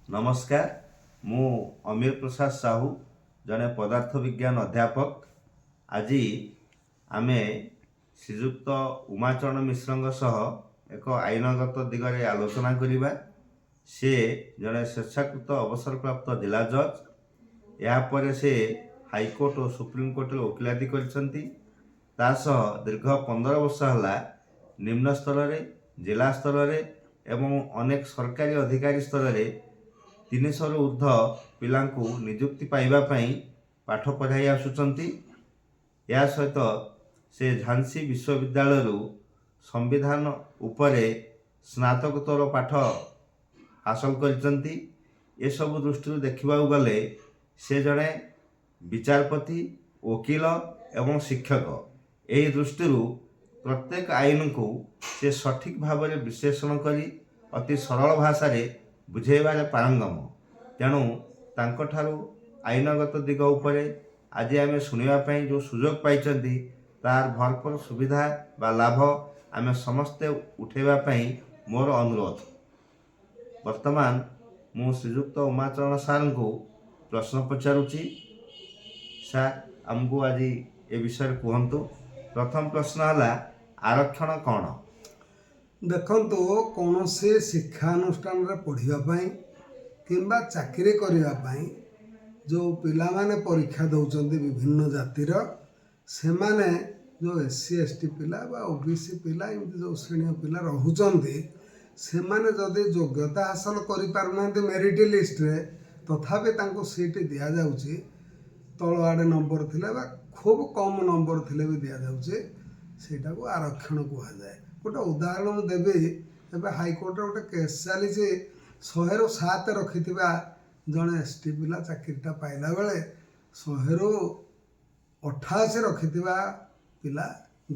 ନମସ୍କାର। ମୁଁ ଅମୀର ପ୍ରସାଦ ସାହୁ, ଜଣେ ପଦାର୍ଥ ବିଜ୍ଞାନ ଅଧ୍ୟାପକ। ଆଜି ଆମେ ଶ୍ରୀଯୁକ୍ତ ଉମାଚରଣ ମିଶ୍ରଙ୍କ ସହ ଏକ ଆଇନଗତ ଦିଗରେ ଆଲୋଚନା କରିବା। ସେ ଜଣେ ସ୍ୱେଚ୍ଛାକୃତ ଅବସରପ୍ରାପ୍ତ ଜିଲ୍ଲା ଜଜ୍। ଏହାପରେ ସେ ହାଇକୋର୍ଟ ଓ ସୁପ୍ରିମକୋର୍ଟରେ ଓକିଲାତି କରିଛନ୍ତି। ତା ସହ ଦୀର୍ଘ 15 ବର୍ଷ ହେଲା ନିମ୍ନ ସ୍ତରରେ, ଜିଲ୍ଲା ସ୍ତରରେ ଏବଂ ଅନେକ ସରକାରୀ ଅଧିକାରୀ ସ୍ତରରେ 300ରୁ ଉର୍ଦ୍ଧ୍ୱ ପିଲାଙ୍କୁ ନିଯୁକ୍ତି ପାଇବା ପାଇଁ ପାଠ ପଢ଼ାଇ ଆସୁଛନ୍ତି। ଏହା ସହିତ ସେ ଝାନ୍ସୀ ବିଶ୍ୱବିଦ୍ୟାଳୟରୁ ସମ୍ବିଧାନ ଉପରେ ସ୍ନାତକୋତ୍ତର ପାଠ ହାସଲ କରିଛନ୍ତି। ଏସବୁ ଦୃଷ୍ଟିରୁ ଦେଖିବାକୁ ଗଲେ ସେ ଜଣେ ବିଚାରପତି, ଓକିଲ ଏବଂ ଶିକ୍ଷକ। ଏହି ଦୃଷ୍ଟିରୁ ପ୍ରତ୍ୟେକ ଆଇନକୁ ସେ ସଠିକ୍ ଭାବରେ ବିଶ୍ଳେଷଣ କରି ଅତି ସରଳ ଭାଷାରେ ବୁଝାଇବାରେ ପାରଙ୍ଗମ। ତେଣୁ ତାଙ୍କଠାରୁ ଆଇନଗତ ଦିଗ ଉପରେ ଆଜି ଆମେ ଶୁଣିବା ପାଇଁ ଯେଉଁ ସୁଯୋଗ ପାଇଛନ୍ତି, ତାର ଭରପୁର ସୁବିଧା ବା ଲାଭ ଆମେ ସମସ୍ତେ ଉଠାଇବା ପାଇଁ ମୋର ଅନୁରୋଧ। ବର୍ତ୍ତମାନ ମୁଁ ଶ୍ରୀଯୁକ୍ତ ଉମାଚରଣ ସାର୍ଙ୍କୁ ପ୍ରଶ୍ନ ପଚାରୁଛି। ସାର୍, ଆମକୁ ଆଜି ଏ ବିଷୟରେ କୁହନ୍ତୁ। ପ୍ରଥମ ପ୍ରଶ୍ନ ହେଲା, ଆରକ୍ଷଣ କ'ଣ? ଦେଖନ୍ତୁ, କୌଣସି ଶିକ୍ଷାନୁଷ୍ଠାନରେ ପଢ଼ିବା ପାଇଁ କିମ୍ବା ଚାକିରି କରିବା ପାଇଁ ଯେଉଁ ପିଲାମାନେ ପରୀକ୍ଷା ଦେଉଛନ୍ତି ବିଭିନ୍ନ ଜାତିର, ସେମାନେ ଯେଉଁ ଏସ୍ ସି, ଏସ୍ ଟି ପିଲା ବା ଓ ବି ସି ପିଲା, ଏମିତି ଯେଉଁ ଶ୍ରେଣୀୟ ପିଲା ରହୁଛନ୍ତି, ସେମାନେ ଯଦି ଯୋଗ୍ୟତା ହାସଲ କରିପାରୁନାହାନ୍ତି ମେରିଟ୍ ଲିଷ୍ଟରେ, ତଥାପି ତାଙ୍କୁ ସିଟ୍ ଦିଆଯାଉଛି। ତଳ ଆଡ଼େ ନମ୍ବର ଥିଲେ ବା ଖୁବ୍ କମ୍ ନମ୍ବର ଥିଲେ ବି ଦିଆଯାଉଛି। ସେଇଟାକୁ ଆରକ୍ଷଣ କୁହାଯାଏ। ଗୋଟେ ଉଦାହରଣ ମୁଁ ଦେବି। ଏବେ ହାଇକୋର୍ଟରେ ଗୋଟେ କେସ୍ ଚାଲିଛି। 100ରୁ 7 ରଖିଥିବା ଜଣେ ଏସ୍ ଟି ପିଲା ଚାକିରିଟା ପାଇଲା ବେଳେ 100ରୁ 88 ରଖିଥିବା ପିଲା,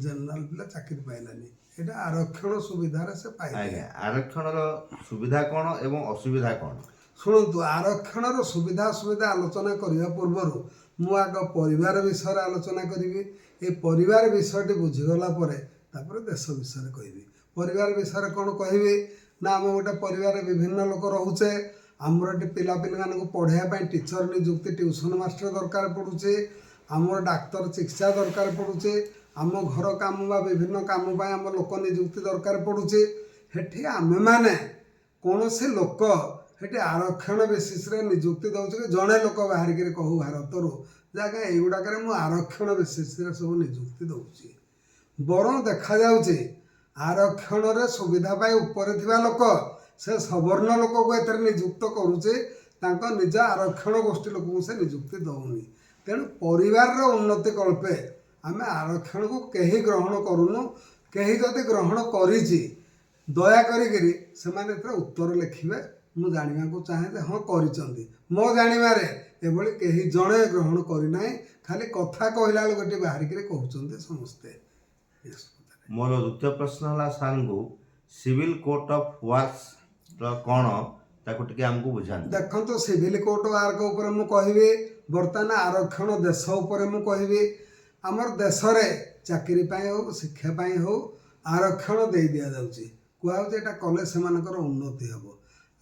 ଜେନେରାଲ ପିଲା ଚାକିରି ପାଇଲାନି। ଏଇଟା ଆରକ୍ଷଣ ସୁବିଧାରେ ସେ ପାଇଲେ। ଆଜ୍ଞା, ଆରକ୍ଷଣର ସୁବିଧା କ'ଣ ଏବଂ ଅସୁବିଧା କ'ଣ? ଶୁଣନ୍ତୁ, ଆରକ୍ଷଣର ସୁବିଧା ଅସୁବିଧା ଆଲୋଚନା କରିବା ପୂର୍ବରୁ ମୁଁ ଆଗ ପରିବାର ବିଷୟରେ ଆଲୋଚନା କରିବି। ଏ ପରିବାର ବିଷୟଟି ବୁଝିଗଲା ପରେ ତାପରେ ଦେଶ ବିଷୟରେ କହିବି। ପରିବାର ବିଷୟରେ କ'ଣ କହିବି ନା, ଆମେ ଗୋଟେ ପରିବାରରେ ବିଭିନ୍ନ ଲୋକ ରହୁଛେ। ଆମର ଏଠି ପିଲାପିଲାମାନଙ୍କୁ ପଢ଼ାଇବା ପାଇଁ ଟିଚର ନିଯୁକ୍ତି, ଟ୍ୟୁସନ୍ ମାଷ୍ଟର ଦରକାର ପଡ଼ୁଛି। ଆମର ଡାକ୍ତର ଚିକିତ୍ସା ଦରକାର ପଡ଼ୁଛି। ଆମ ଘର କାମ ବା ବିଭିନ୍ନ କାମ ପାଇଁ ଆମ ଲୋକ ନିଯୁକ୍ତି ଦରକାର ପଡ଼ୁଛି। ସେଠି ଆମେମାନେ କୌଣସି ଲୋକ ସେଠି ଆରକ୍ଷଣ ବେସିସ୍ରେ ନିଯୁକ୍ତି ଦେଉଛି କି? ଜଣେ ଲୋକ ବାହାରିକିରି କହୁ ଭାରତରୁ ଯେ ଆଜ୍ଞା, ଏଇଗୁଡ଼ାକରେ ମୁଁ ଆରକ୍ଷଣ ବେସିସ୍ରେ ସବୁ ନିଯୁକ୍ତି ଦେଉଛି। ବରଂ ଦେଖାଯାଉଛି ଆରକ୍ଷଣରେ ସୁବିଧା ପାଇ ଉପରେ ଥିବା ଲୋକ ସେ ସବର୍ଣ୍ଣ ଲୋକକୁ ଏଥିରେ ନିଯୁକ୍ତ କରୁଛି, ତାଙ୍କ ନିଜ ଆରକ୍ଷଣ ଗୋଷ୍ଠୀ ଲୋକଙ୍କୁ ସେ ନିଯୁକ୍ତି ଦେଉନି। ତେଣୁ ପରିବାରର ଉନ୍ନତି କଳ୍ପେ ଆମେ ଆରକ୍ଷଣକୁ କେହି ଗ୍ରହଣ କରୁନୁ। କେହି ଯଦି ଗ୍ରହଣ କରିଛି, ଦୟା କରିକିରି ସେମାନେ ଏଥିରେ ଉତ୍ତର ଲେଖିବେ। ମୁଁ ଜାଣିବାକୁ ଚାହେଁ ଯେ ହଁ, କରିଛନ୍ତି। ମୋ ଜାଣିବାରେ ଏଭଳି କେହି ଜଣେ ଗ୍ରହଣ କରିନାହିଁ। ଖାଲି କଥା କହିଲା ବେଳକୁ ଏଠି ବାହାରିକିରି କହୁଛନ୍ତି ସମସ୍ତେ। Yes. ମୋର ଦ୍ୱିତୀୟ ପ୍ରଶ୍ନ ହେଲା ସାର୍ଙ୍କୁ, ସିଭିଲ କୋର୍ଟ ଅଫ୍ ୱାର୍କସର କ'ଣ, ତାକୁ ଟିକେ ଆମକୁ ବୁଝାନ୍ତୁ। ଦେଖନ୍ତୁ, ସିଭିଲ କୋର୍ଟ ୱାର୍କ ଉପରେ ମୁଁ କହିବି, ବର୍ତ୍ତମାନ ଆରକ୍ଷଣ ଦେଶ ଉପରେ ମୁଁ କହିବି। ଆମର ଦେଶରେ ଚାକିରି ପାଇଁ ହଉ, ଶିକ୍ଷା ପାଇଁ ହଉ, ଆରକ୍ଷଣ ଦେଇ ଦିଆଯାଉଛି। କୁହାଯାଉଛି ଏଇଟା କଲେ ସେମାନଙ୍କର ଉନ୍ନତି ହେବ।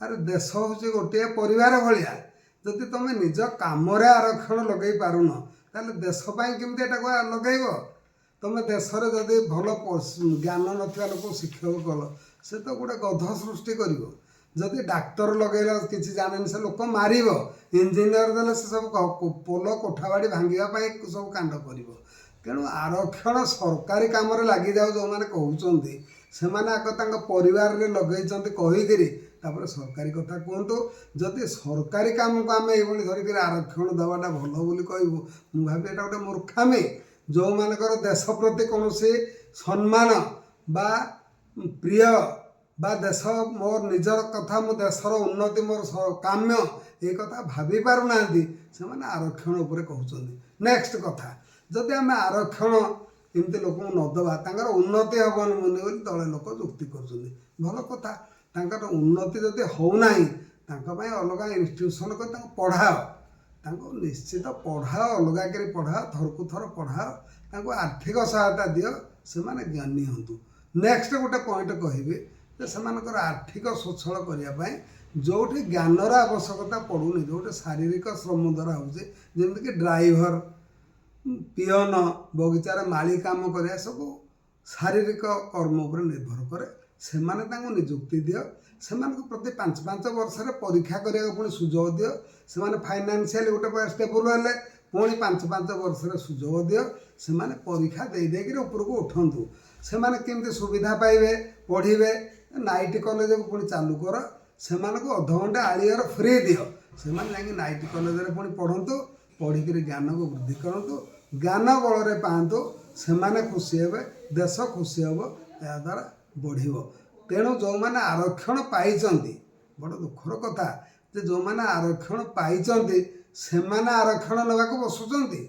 ଆରେ, ଦେଶ ହେଉଛି ଗୋଟିଏ ପରିବାର ଭଳିଆ। ଯଦି ତୁମେ ନିଜ କାମରେ ଆରକ୍ଷଣ ଲଗେଇ ପାରୁନ, ତାହେଲେ ଦେଶ ପାଇଁ କେମିତି ଏଟାକୁ ଲଗେଇବ? ତୁମେ ଦେଶରେ ଯଦି ଭଲ ଜ୍ଞାନ ନଥିବା ଲୋକ ଶିକ୍ଷକ କଲ, ସେ ତ ଗୋଟେ ଗଧ ସୃଷ୍ଟି କରିବ। ଯଦି ଡାକ୍ତର ଲଗେଇଲ, କିଛି ଜାଣେନି, ସେ ଲୋକ ମାରିବ। ଇଞ୍ଜିନିୟର ଦେଲେ ସେ ସବୁ ପୋଲ କୋଠାବାଡ଼ି ଭାଙ୍ଗିବା ପାଇଁ ସବୁ କାଣ୍ଡ କରିବ। ତେଣୁ ଆରକ୍ଷଣ ସରକାରୀ କାମରେ ଲାଗିଯାଉ ଯେଉଁମାନେ କହୁଛନ୍ତି, ସେମାନେ ଆଗ ତାଙ୍କ ପରିବାରରେ ଲଗେଇଛନ୍ତି କହିକିରି ତାପରେ ସରକାରୀ କଥା କୁହନ୍ତୁ। ଯଦି ସରକାରୀ କାମକୁ ଆମେ ଏଇଭଳି ଧରିକିରି ଆରକ୍ଷଣ ଦେବାଟା ଭଲ ବୋଲି କହିବୁ, ମୁଁ ଭାବି ଏଇଟା ଗୋଟେ ମୂର୍ଖାମି। ଯେଉଁମାନଙ୍କର ଦେଶ ପ୍ରତି କୌଣସି ସମ୍ମାନ ବା ପ୍ରିୟ ବା ଦେଶ ମୋର ନିଜର କଥା, ମୋ ଦେଶର ଉନ୍ନତି ମୋର କାମ୍ୟ, ଏ କଥା ଭାବି ପାରୁନାହାନ୍ତି, ସେମାନେ ଆରକ୍ଷଣ ଉପରେ କହୁଛନ୍ତି। ନେକ୍ସଟ କଥା, ଯଦି ଆମେ ଆରକ୍ଷଣ ଏମିତି ଲୋକଙ୍କୁ ନ ଦେବା, ତାଙ୍କର ଉନ୍ନତି ହେବନି ବୋଲି ଦଳେ ଲୋକ ଯୁକ୍ତି କରୁଛନ୍ତି। ଭଲ କଥା, ତାଙ୍କର ଉନ୍ନତି ଯଦି ହେଉନାହିଁ, ତାଙ୍କ ପାଇଁ ଅଲଗା ଇନଷ୍ଟିଟ୍ୟୁସନ୍ କରି ତାଙ୍କୁ ପଢ଼ାଅ। ତାଙ୍କୁ ନିଶ୍ଚିତ ପଢ଼ାଅ, ଅଲଗା କରି ପଢ଼ାଅ, ଥରକୁ ଥର ପଢ଼ାଅ, ତାଙ୍କୁ ଆର୍ଥିକ ସହାୟତା ଦିଅ, ସେମାନେ ଜ୍ଞାନୀ ହୁଅନ୍ତୁ। ନେକ୍ସଟ ଗୋଟେ ପଏଣ୍ଟ କହିବି ଯେ ସେମାନଙ୍କର ଆର୍ଥିକ ସ୍ୱଚ୍ଛଳ କରିବା ପାଇଁ ଯେଉଁଠି ଜ୍ଞାନର ଆବଶ୍ୟକତା ପଡ଼ୁନି, ଯେଉଁଠି ଶାରୀରିକ ଶ୍ରମ ଦ୍ୱାରା ହେଉଛି, ଯେମିତିକି ଡ୍ରାଇଭର, ପିଅନ, ବଗିଚାରେ ମାଳି କାମ କରିବା, ସବୁ ଶାରୀରିକ କର୍ମ ଉପରେ ନିର୍ଭର କରେ, ସେମାନେ ତାଙ୍କୁ ନିଯୁକ୍ତି ଦିଅ। ସେମାନଙ୍କୁ ପ୍ରତି 5-5 ବର୍ଷରେ ପରୀକ୍ଷା କରିବାକୁ ପୁଣି ସୁଯୋଗ ଦିଅ। ସେମାନେ ଫାଇନାନ୍ସିଆଲି ଗୋଟେ ଷ୍ଟେବୁଲ୍ ହେଲେ ପୁଣି 5-5 ବର୍ଷରେ ସୁଯୋଗ ଦିଅ। ସେମାନେ ପରୀକ୍ଷା ଦେଇ ଦେଇକିରି ଉପରକୁ ଉଠନ୍ତୁ। ସେମାନେ କେମିତି ସୁବିଧା ପାଇବେ, ପଢ଼ିବେ। ନାଇଟ୍ କଲେଜକୁ ପୁଣି ଚାଲୁ କର। ସେମାନଙ୍କୁ ଅଧଘଣ୍ଟା ଆଳିଅର ଫ୍ରି ଦିଅ। ସେମାନେ ଯାଇକି ନାଇଟ୍ କଲେଜରେ ପୁଣି ପଢ଼ନ୍ତୁ, ପଢ଼ିକିରି ଜ୍ଞାନକୁ ବୃଦ୍ଧି କରନ୍ତୁ, ଜ୍ଞାନ ବଳରେ ପାଆନ୍ତୁ। ସେମାନେ ଖୁସି ହେବେ, ଦେଶ ଖୁସି ହେବ, ଏହାଦ୍ୱାରା ବଢ଼ିବ। ତେଣୁ ଯେଉଁମାନେ ଆରକ୍ଷଣ ପାଇଛନ୍ତି, ବଡ଼ ଦୁଃଖର କଥା ଯେ ଯେଉଁମାନେ ଆରକ୍ଷଣ ପାଇଛନ୍ତି ସେମାନେ ଆରକ୍ଷଣ ନେବାକୁ ବସୁଛନ୍ତି।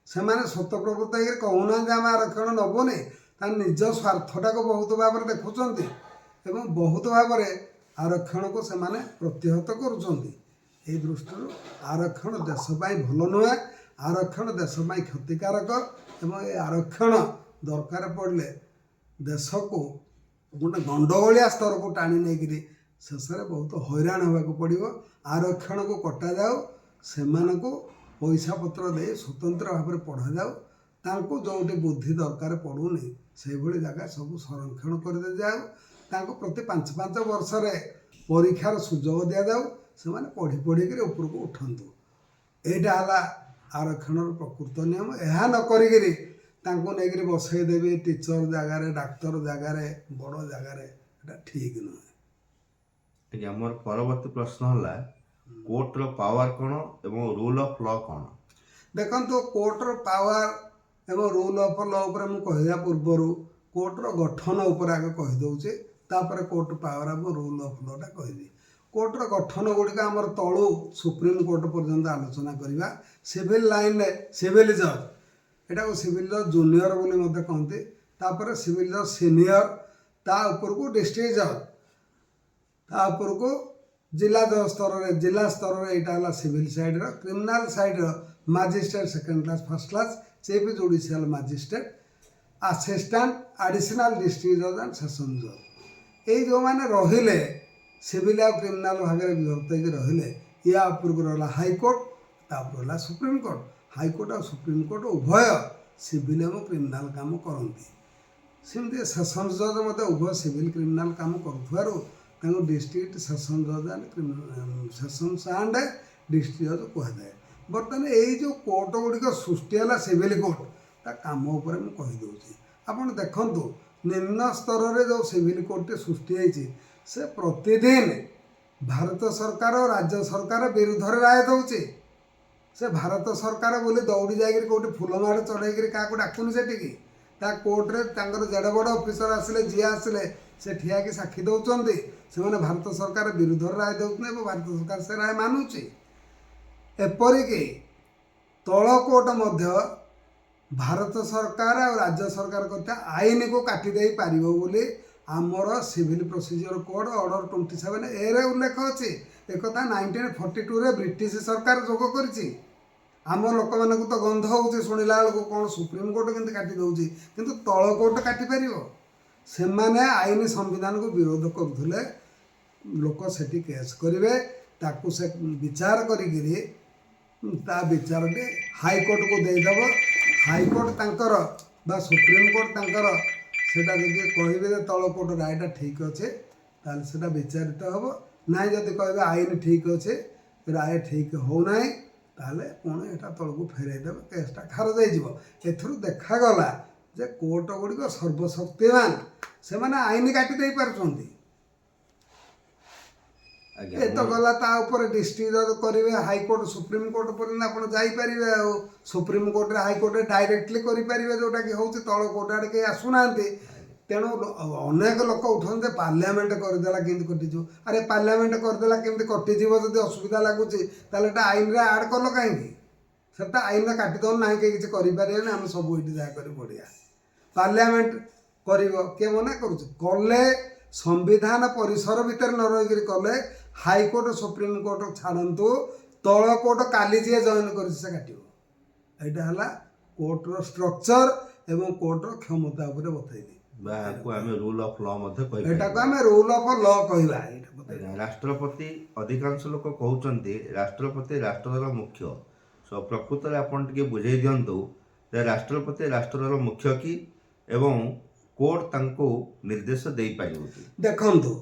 ସେମାନେ ସ୍ୱତଃପ୍ରବୃତ୍ତ ହେଇକରି କହୁନାହାନ୍ତି ଆମେ ଆରକ୍ଷଣ ନେବୁନି। ତା ନିଜ ସ୍ୱାର୍ଥଟାକୁ ବହୁତ ଭାବରେ ଦେଖୁଛନ୍ତି ଏବଂ ବହୁତ ଭାବରେ ଆରକ୍ଷଣକୁ ସେମାନେ ପ୍ରତିହତ କରୁଛନ୍ତି। ଏଇ ଦୃଷ୍ଟିରୁ ଆରକ୍ଷଣ ଦେଶ ପାଇଁ ଭଲ ନୁହେଁ, ଆରକ୍ଷଣ ଦେଶ ପାଇଁ କ୍ଷତିକାରକ ଏବଂ ଏ ଆରକ୍ଷଣ ଦରକାର ପଡ଼ିଲେ ଦେଶକୁ ଗୋଟେ ଗଣ୍ଡଗୋଳିଆ ସ୍ତରକୁ ଟାଣି ନେଇକରି ଶେଷରେ ବହୁତ ହଇରାଣ ହେବାକୁ ପଡ଼ିବ। ଆରକ୍ଷଣକୁ କଟାଯାଉ, ସେମାନଙ୍କୁ ପଇସା ପତ୍ର ଦେଇ ସ୍ୱତନ୍ତ୍ର ଭାବରେ ପଢ଼ାଯାଉ। ତାଙ୍କୁ ଯେଉଁଠି ବୁଦ୍ଧି ଦରକାର ପଡ଼ୁନି ସେଇଭଳି ଜାଗା ସବୁ ସଂରକ୍ଷଣ କରିଦିଆଯାଉ। ତାଙ୍କୁ ପ୍ରତି 5-5 ବର୍ଷରେ ପରୀକ୍ଷାର ସୁଯୋଗ ଦିଆଯାଉ। ସେମାନେ ପଢ଼ି ପଢ଼ିକିରି ଉପରକୁ ଉଠନ୍ତୁ। ଏଇଟା ହେଲା ଆରକ୍ଷଣର ପ୍ରକୃତ ନିୟମ। ଏହା ନ କରିକିରି ତାଙ୍କୁ ନେଇକିରି ବସେଇ ଦେବି ଟିଚର ଜାଗାରେ, ଡାକ୍ତର ଜାଗାରେ, ବଡ଼ ଜାଗାରେ, ଏଇଟା ଠିକ୍ ନୁହେଁ। ଆଜ୍ଞା, ମୋର ପରବର୍ତ୍ତୀ ପ୍ରଶ୍ନ ହେଲା, କୋର୍ଟର ପାୱାର କ'ଣ ଏବଂ ରୁଲ୍ ଅଫ୍ ଲ କ'ଣ? ଦେଖନ୍ତୁ, କୋର୍ଟର ପାୱାର ଏବଂ ରୁଲ୍ ଅଫ୍ ଲ ଉପରେ ମୁଁ କହିବା ପୂର୍ବରୁ କୋର୍ଟର ଗଠନ ଉପରେ ଆଗେ କହିଦେଉଛି, ତାପରେ କୋର୍ଟ ପାୱାର ଏବଂ ରୁଲ୍ ଅଫ୍ ଲଟା କହିବି। କୋର୍ଟର ଗଠନ ଗୁଡ଼ିକ ଆମର ତଳୁ ସୁପ୍ରିମକୋର୍ଟ ପର୍ଯ୍ୟନ୍ତ ଆଲୋଚନା କରିବା। ସିଭିଲ୍ ଲାଇନରେ ସିଭିଲ୍ ଜଜ୍, ଏଟାକୁ ସିଭିଲ୍ ଜଜ୍ ଜୁନିୟର ବୋଲି ମଧ୍ୟ କହନ୍ତି। ତାପରେ ସିଭିଲ୍ ଜଜ୍ ସିନିୟର, ତା ଉପରକୁ ଡିଷ୍ଟ୍ରିକ୍ଟ ଜଜ୍, ତା ଉପରକୁ ଜିଲ୍ଲା ଜଜ୍ ସ୍ତରରେ, ଜିଲ୍ଲା ସ୍ତରରେ। ଏଇଟା ହେଲା civil cider. Criminal cider magistrate second class, first class, chief judicial magistrate, assistant, additional district judge and session judge। ଏଇ ଯେଉଁମାନେ ରହିଲେ, ସିଭିଲ୍ ଆଉ କ୍ରିମିନାଲ ଭାଗରେ ବିଭକ୍ତ ହେଇକି ରହିଲେ, ୟା ଉପରକୁ ରହିଲା ହାଇକୋର୍ଟ, ତାପରେ ରହିଲା ସୁପ୍ରିମକୋର୍ଟ। ହାଇକୋର୍ଟ ଆଉ ସୁପ୍ରିମକୋର୍ଟ ଉଭୟ ସିଭିଲ୍ ଏବଂ କ୍ରିମିନାଲ କାମ କରନ୍ତି। ସେମିତି ସେସନ୍ସ ଜଜ୍ ମଧ୍ୟ ଉଭୟ ସିଭିଲ୍ କ୍ରିମିନାଲ କାମ କରୁଥିବାରୁ ତାଙ୍କୁ district session judge and sessions and district judge କୁହାଯାଏ। ବର୍ତ୍ତମାନ ଏଇ ଯେଉଁ କୋର୍ଟ ଗୁଡ଼ିକ ସୃଷ୍ଟି ହେଲା, ସିଭିଲ୍ କୋର୍ଟ, ତା କାମ ଉପରେ ମୁଁ କହିଦେଉଛି। ଆପଣ ଦେଖନ୍ତୁ, ନିମ୍ନ ସ୍ତରରେ ଯେଉଁ ସିଭିଲ୍ କୋର୍ଟଟି ସୃଷ୍ଟି ହେଇଛି, ସେ ପ୍ରତିଦିନ ଭାରତ ସରକାର ଓ ରାଜ୍ୟ ସରକାର ବିରୁଦ୍ଧରେ ରାୟ ଦେଉଛି। ସେ ଭାରତ ସରକାର ବୋଲି ଦୌଡ଼ି ଯାଇକରି କେଉଁଠି ଫୁଲମାଳ ଚଢ଼େଇକିରି କାହାକୁ ଡାକୁନି ସେଠିକି। ତା କୋର୍ଟରେ ତାଙ୍କର ଯେଡ଼େ ବଡ଼ ଅଫିସର ଆସିଲେ, ଯିଏ ଆସିଲେ, ସେ ଠିଆ ହେଇକି ସାକ୍ଷୀ ଦେଉଛନ୍ତି। ସେମାନେ ଭାରତ ସରକାର ବିରୁଦ୍ଧରେ ରାୟ ଦେଉଛନ୍ତି ଏବଂ ଭାରତ ସରକାର ସେ ରାୟ ମାନୁଛି। ଏପରିକି ତଳ କୋର୍ଟ ମଧ୍ୟ ଭାରତ ସରକାର ଆଉ ରାଜ୍ୟ ସରକାର କଥା ଆଇନକୁ କାଟି ଦେଇ ପାରିବ ବୋଲି ଆମର Civil Procedure Code Order 27 ଏରେ ଉଲ୍ଲେଖ ଅଛି। ଏକଥା 1942ରେ ବ୍ରିଟିଶ ସରକାର ଯୋଗ କରିଛି। ଆମ ଲୋକମାନଙ୍କୁ ତ ଗନ୍ଧ ହେଉଛି ଶୁଣିଲା ବେଳକୁ, କ'ଣ ସୁପ୍ରିମକୋର୍ଟ କେମିତି କାଟି ଦେଉଛି? କିନ୍ତୁ ତଳ କୋର୍ଟ କାଟିପାରିବ। ସେମାନେ ଆଇନ ସମ୍ବିଧାନକୁ ବିରୋଧ କରୁଥିଲେ ଲୋକ ସେଠି କେସ୍ କରିବେ। ତାକୁ ସେ ବିଚାର କରିକିରି ତା ବିଚାରଟି ହାଇକୋର୍ଟକୁ ଦେଇଦେବ। ହାଇକୋର୍ଟ ତାଙ୍କର ବା ସୁପ୍ରିମକୋର୍ଟ ତାଙ୍କର ସେଇଟା ଯଦି କହିବେ ଯେ ତଳ କୋର୍ଟ ରାୟଟା ଠିକ୍ ଅଛି, ତାହେଲେ ସେଇଟା ବିଚାରିତ ହେବ। ନାଇଁ, ଯଦି କହିବେ ଆଇନ ଠିକ୍ ଅଛି, ରାୟ ଠିକ୍ ହେଉନାହିଁ, ତାହେଲେ ପୁଣି ଏଇଟା ତଳକୁ ଫେରାଇ ଦେବେ, କେସ୍ଟା ଖାରଜ ହେଇଯିବ। ଏଥିରୁ ଦେଖାଗଲା ଯେ କୋର୍ଟ ଗୁଡ଼ିକ ସର୍ବଶକ୍ତିମାନ, ସେମାନେ ଆଇନ କାଟି ଦେଇପାରୁଛନ୍ତି। ଆଜ୍ଞା। ଏ ତ ଗଲା। ତା ଉପରେ ଡିଷ୍ଟ୍ରିକ୍ଟ ଜଜ୍ କରିବେ, ହାଇକୋର୍ଟ, ସୁପ୍ରିମକୋର୍ଟ ପର୍ଯ୍ୟନ୍ତ ଆପଣ ଯାଇପାରିବେ। ଆଉ ସୁପ୍ରିମକୋର୍ଟରେ, ହାଇକୋର୍ଟରେ ଡାଇରେକ୍ଟଲି କରିପାରିବେ, ଯେଉଁଟାକି ହେଉଛି ତଳ କୋର୍ଟ ଆଡ଼େ କେହି ଆସୁନାହାନ୍ତି। ତେଣୁ ଅନେକ ଲୋକ ଉଠନ୍ତି ଯେ ପାର୍ଲାମେଣ୍ଟ କରିଦେଲା କେମିତି କଟିଯିବ? ଆରେ, ପାର୍ଲାମେଣ୍ଟ କରିଦେଲା କେମିତି କଟିଯିବ ଯଦି ଅସୁବିଧା ଲାଗୁଛି, ତାହେଲେ ଏଟା ଆଇନରେ ଆଡ଼୍ କଲ କାହିଁକି? ସେଟା ଆଇନରେ କାଟି ନାହିଁ, କେହି କିଛି କରିପାରିବେନି, ଆମେ ସବୁ ଏଇଠି ଯାହା କରି ବଢ଼ିଆ। ପାର୍ଲାମେଣ୍ଟ କରିବ, କିଏ ମନା କରୁଛି? କଲେ ସମ୍ବିଧାନ ପରିସର ଭିତରେ ନ ରହିକିରି କଲେ, ହାଇକୋର୍ଟ ସୁପ୍ରିମକୋର୍ଟ ଛାଡ଼ନ୍ତୁ, ତଳ କୋର୍ଟ କାଲି ଯିଏ ଜଏନ୍ କରିଛି ସେ କାଟିବ। ଏଇଟା ହେଲା କୋର୍ଟର ଷ୍ଟ୍ରକ୍ଚର ଏବଂ କୋର୍ଟର କ୍ଷମତା ଉପରେ ବତେଇଲି। ବା ଏହାକୁ ଆମେ ରୁଲ୍ ଅଫ୍ ଲ ମଧ୍ୟ ଏଟାକୁ କହିପାରିବା। ଆମେ ରୁଲ୍ ଅଫ୍ ଲ କହିବା ଏଇଟା ବୋଧେ। ଆଜ୍ଞା, ରାଷ୍ଟ୍ରପତି, ଅଧିକାଂଶ ଲୋକ କହୁଛନ୍ତି ରାଷ୍ଟ୍ରପତି ରାଷ୍ଟ୍ରର ମୁଖ୍ୟ। ସୋ ପ୍ରକୃତରେ ଆପଣ ଟିକେ ବୁଝେଇ ଦିଅନ୍ତୁ ଯେ ରାଷ୍ଟ୍ରପତି ରାଷ୍ଟ୍ରର ମୁଖ୍ୟ କି ଏବଂ କୋର୍ଟ ତାଙ୍କୁ ନିର୍ଦ୍ଦେଶ ଦେଇପାରିବ କି? ଦେଖନ୍ତୁ,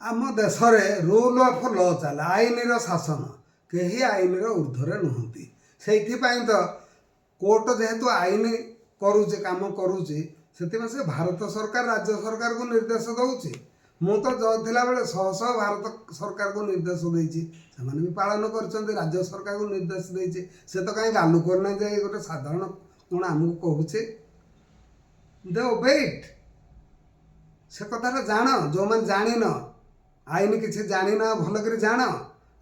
ଆମ ଦେଶରେ ରୁଲ୍ ଅଫ୍ ଲ ଚାଲେ, ଆଇନର ଶାସନ। କେହି ଆଇନର ଉର୍ଦ୍ଧ୍ୱରେ ନୁହନ୍ତି। ସେଇଥିପାଇଁ ତ କୋର୍ଟ ଯେହେତୁ ଆଇନ କରୁଛି, କାମ କରୁଛି, ସେଥିପାଇଁ ସେ ଭାରତ ସରକାର ରାଜ୍ୟ ସରକାରକୁ ନିର୍ଦ୍ଦେଶ ଦେଉଛି। ମୁଁ ତ ଜଜ୍ ଥିଲାବେଳେ ଶହ ଶହ ଭାରତ ସରକାରକୁ ନିର୍ଦ୍ଦେଶ ଦେଇଛି, ସେମାନେ ବି ପାଳନ କରିଛନ୍ତି। ରାଜ୍ୟ ସରକାରକୁ ନିର୍ଦ୍ଦେଶ ଦେଇଛି, ସେ ତ କାହିଁ ଗାଲୁ କରିନାହିଁ ଯେ ଏଇ ଗୋଟେ ସାଧାରଣ କ'ଣ ଆମକୁ କହୁଛି। ଦେ ଓବେ ଇଟ୍। ସେ କଥାଟା ଜାଣ। ଯେଉଁମାନେ ଜାଣିନ, ଆଇନ କିଛି ଜାଣିନ, ଭଲ କରି ଜାଣ।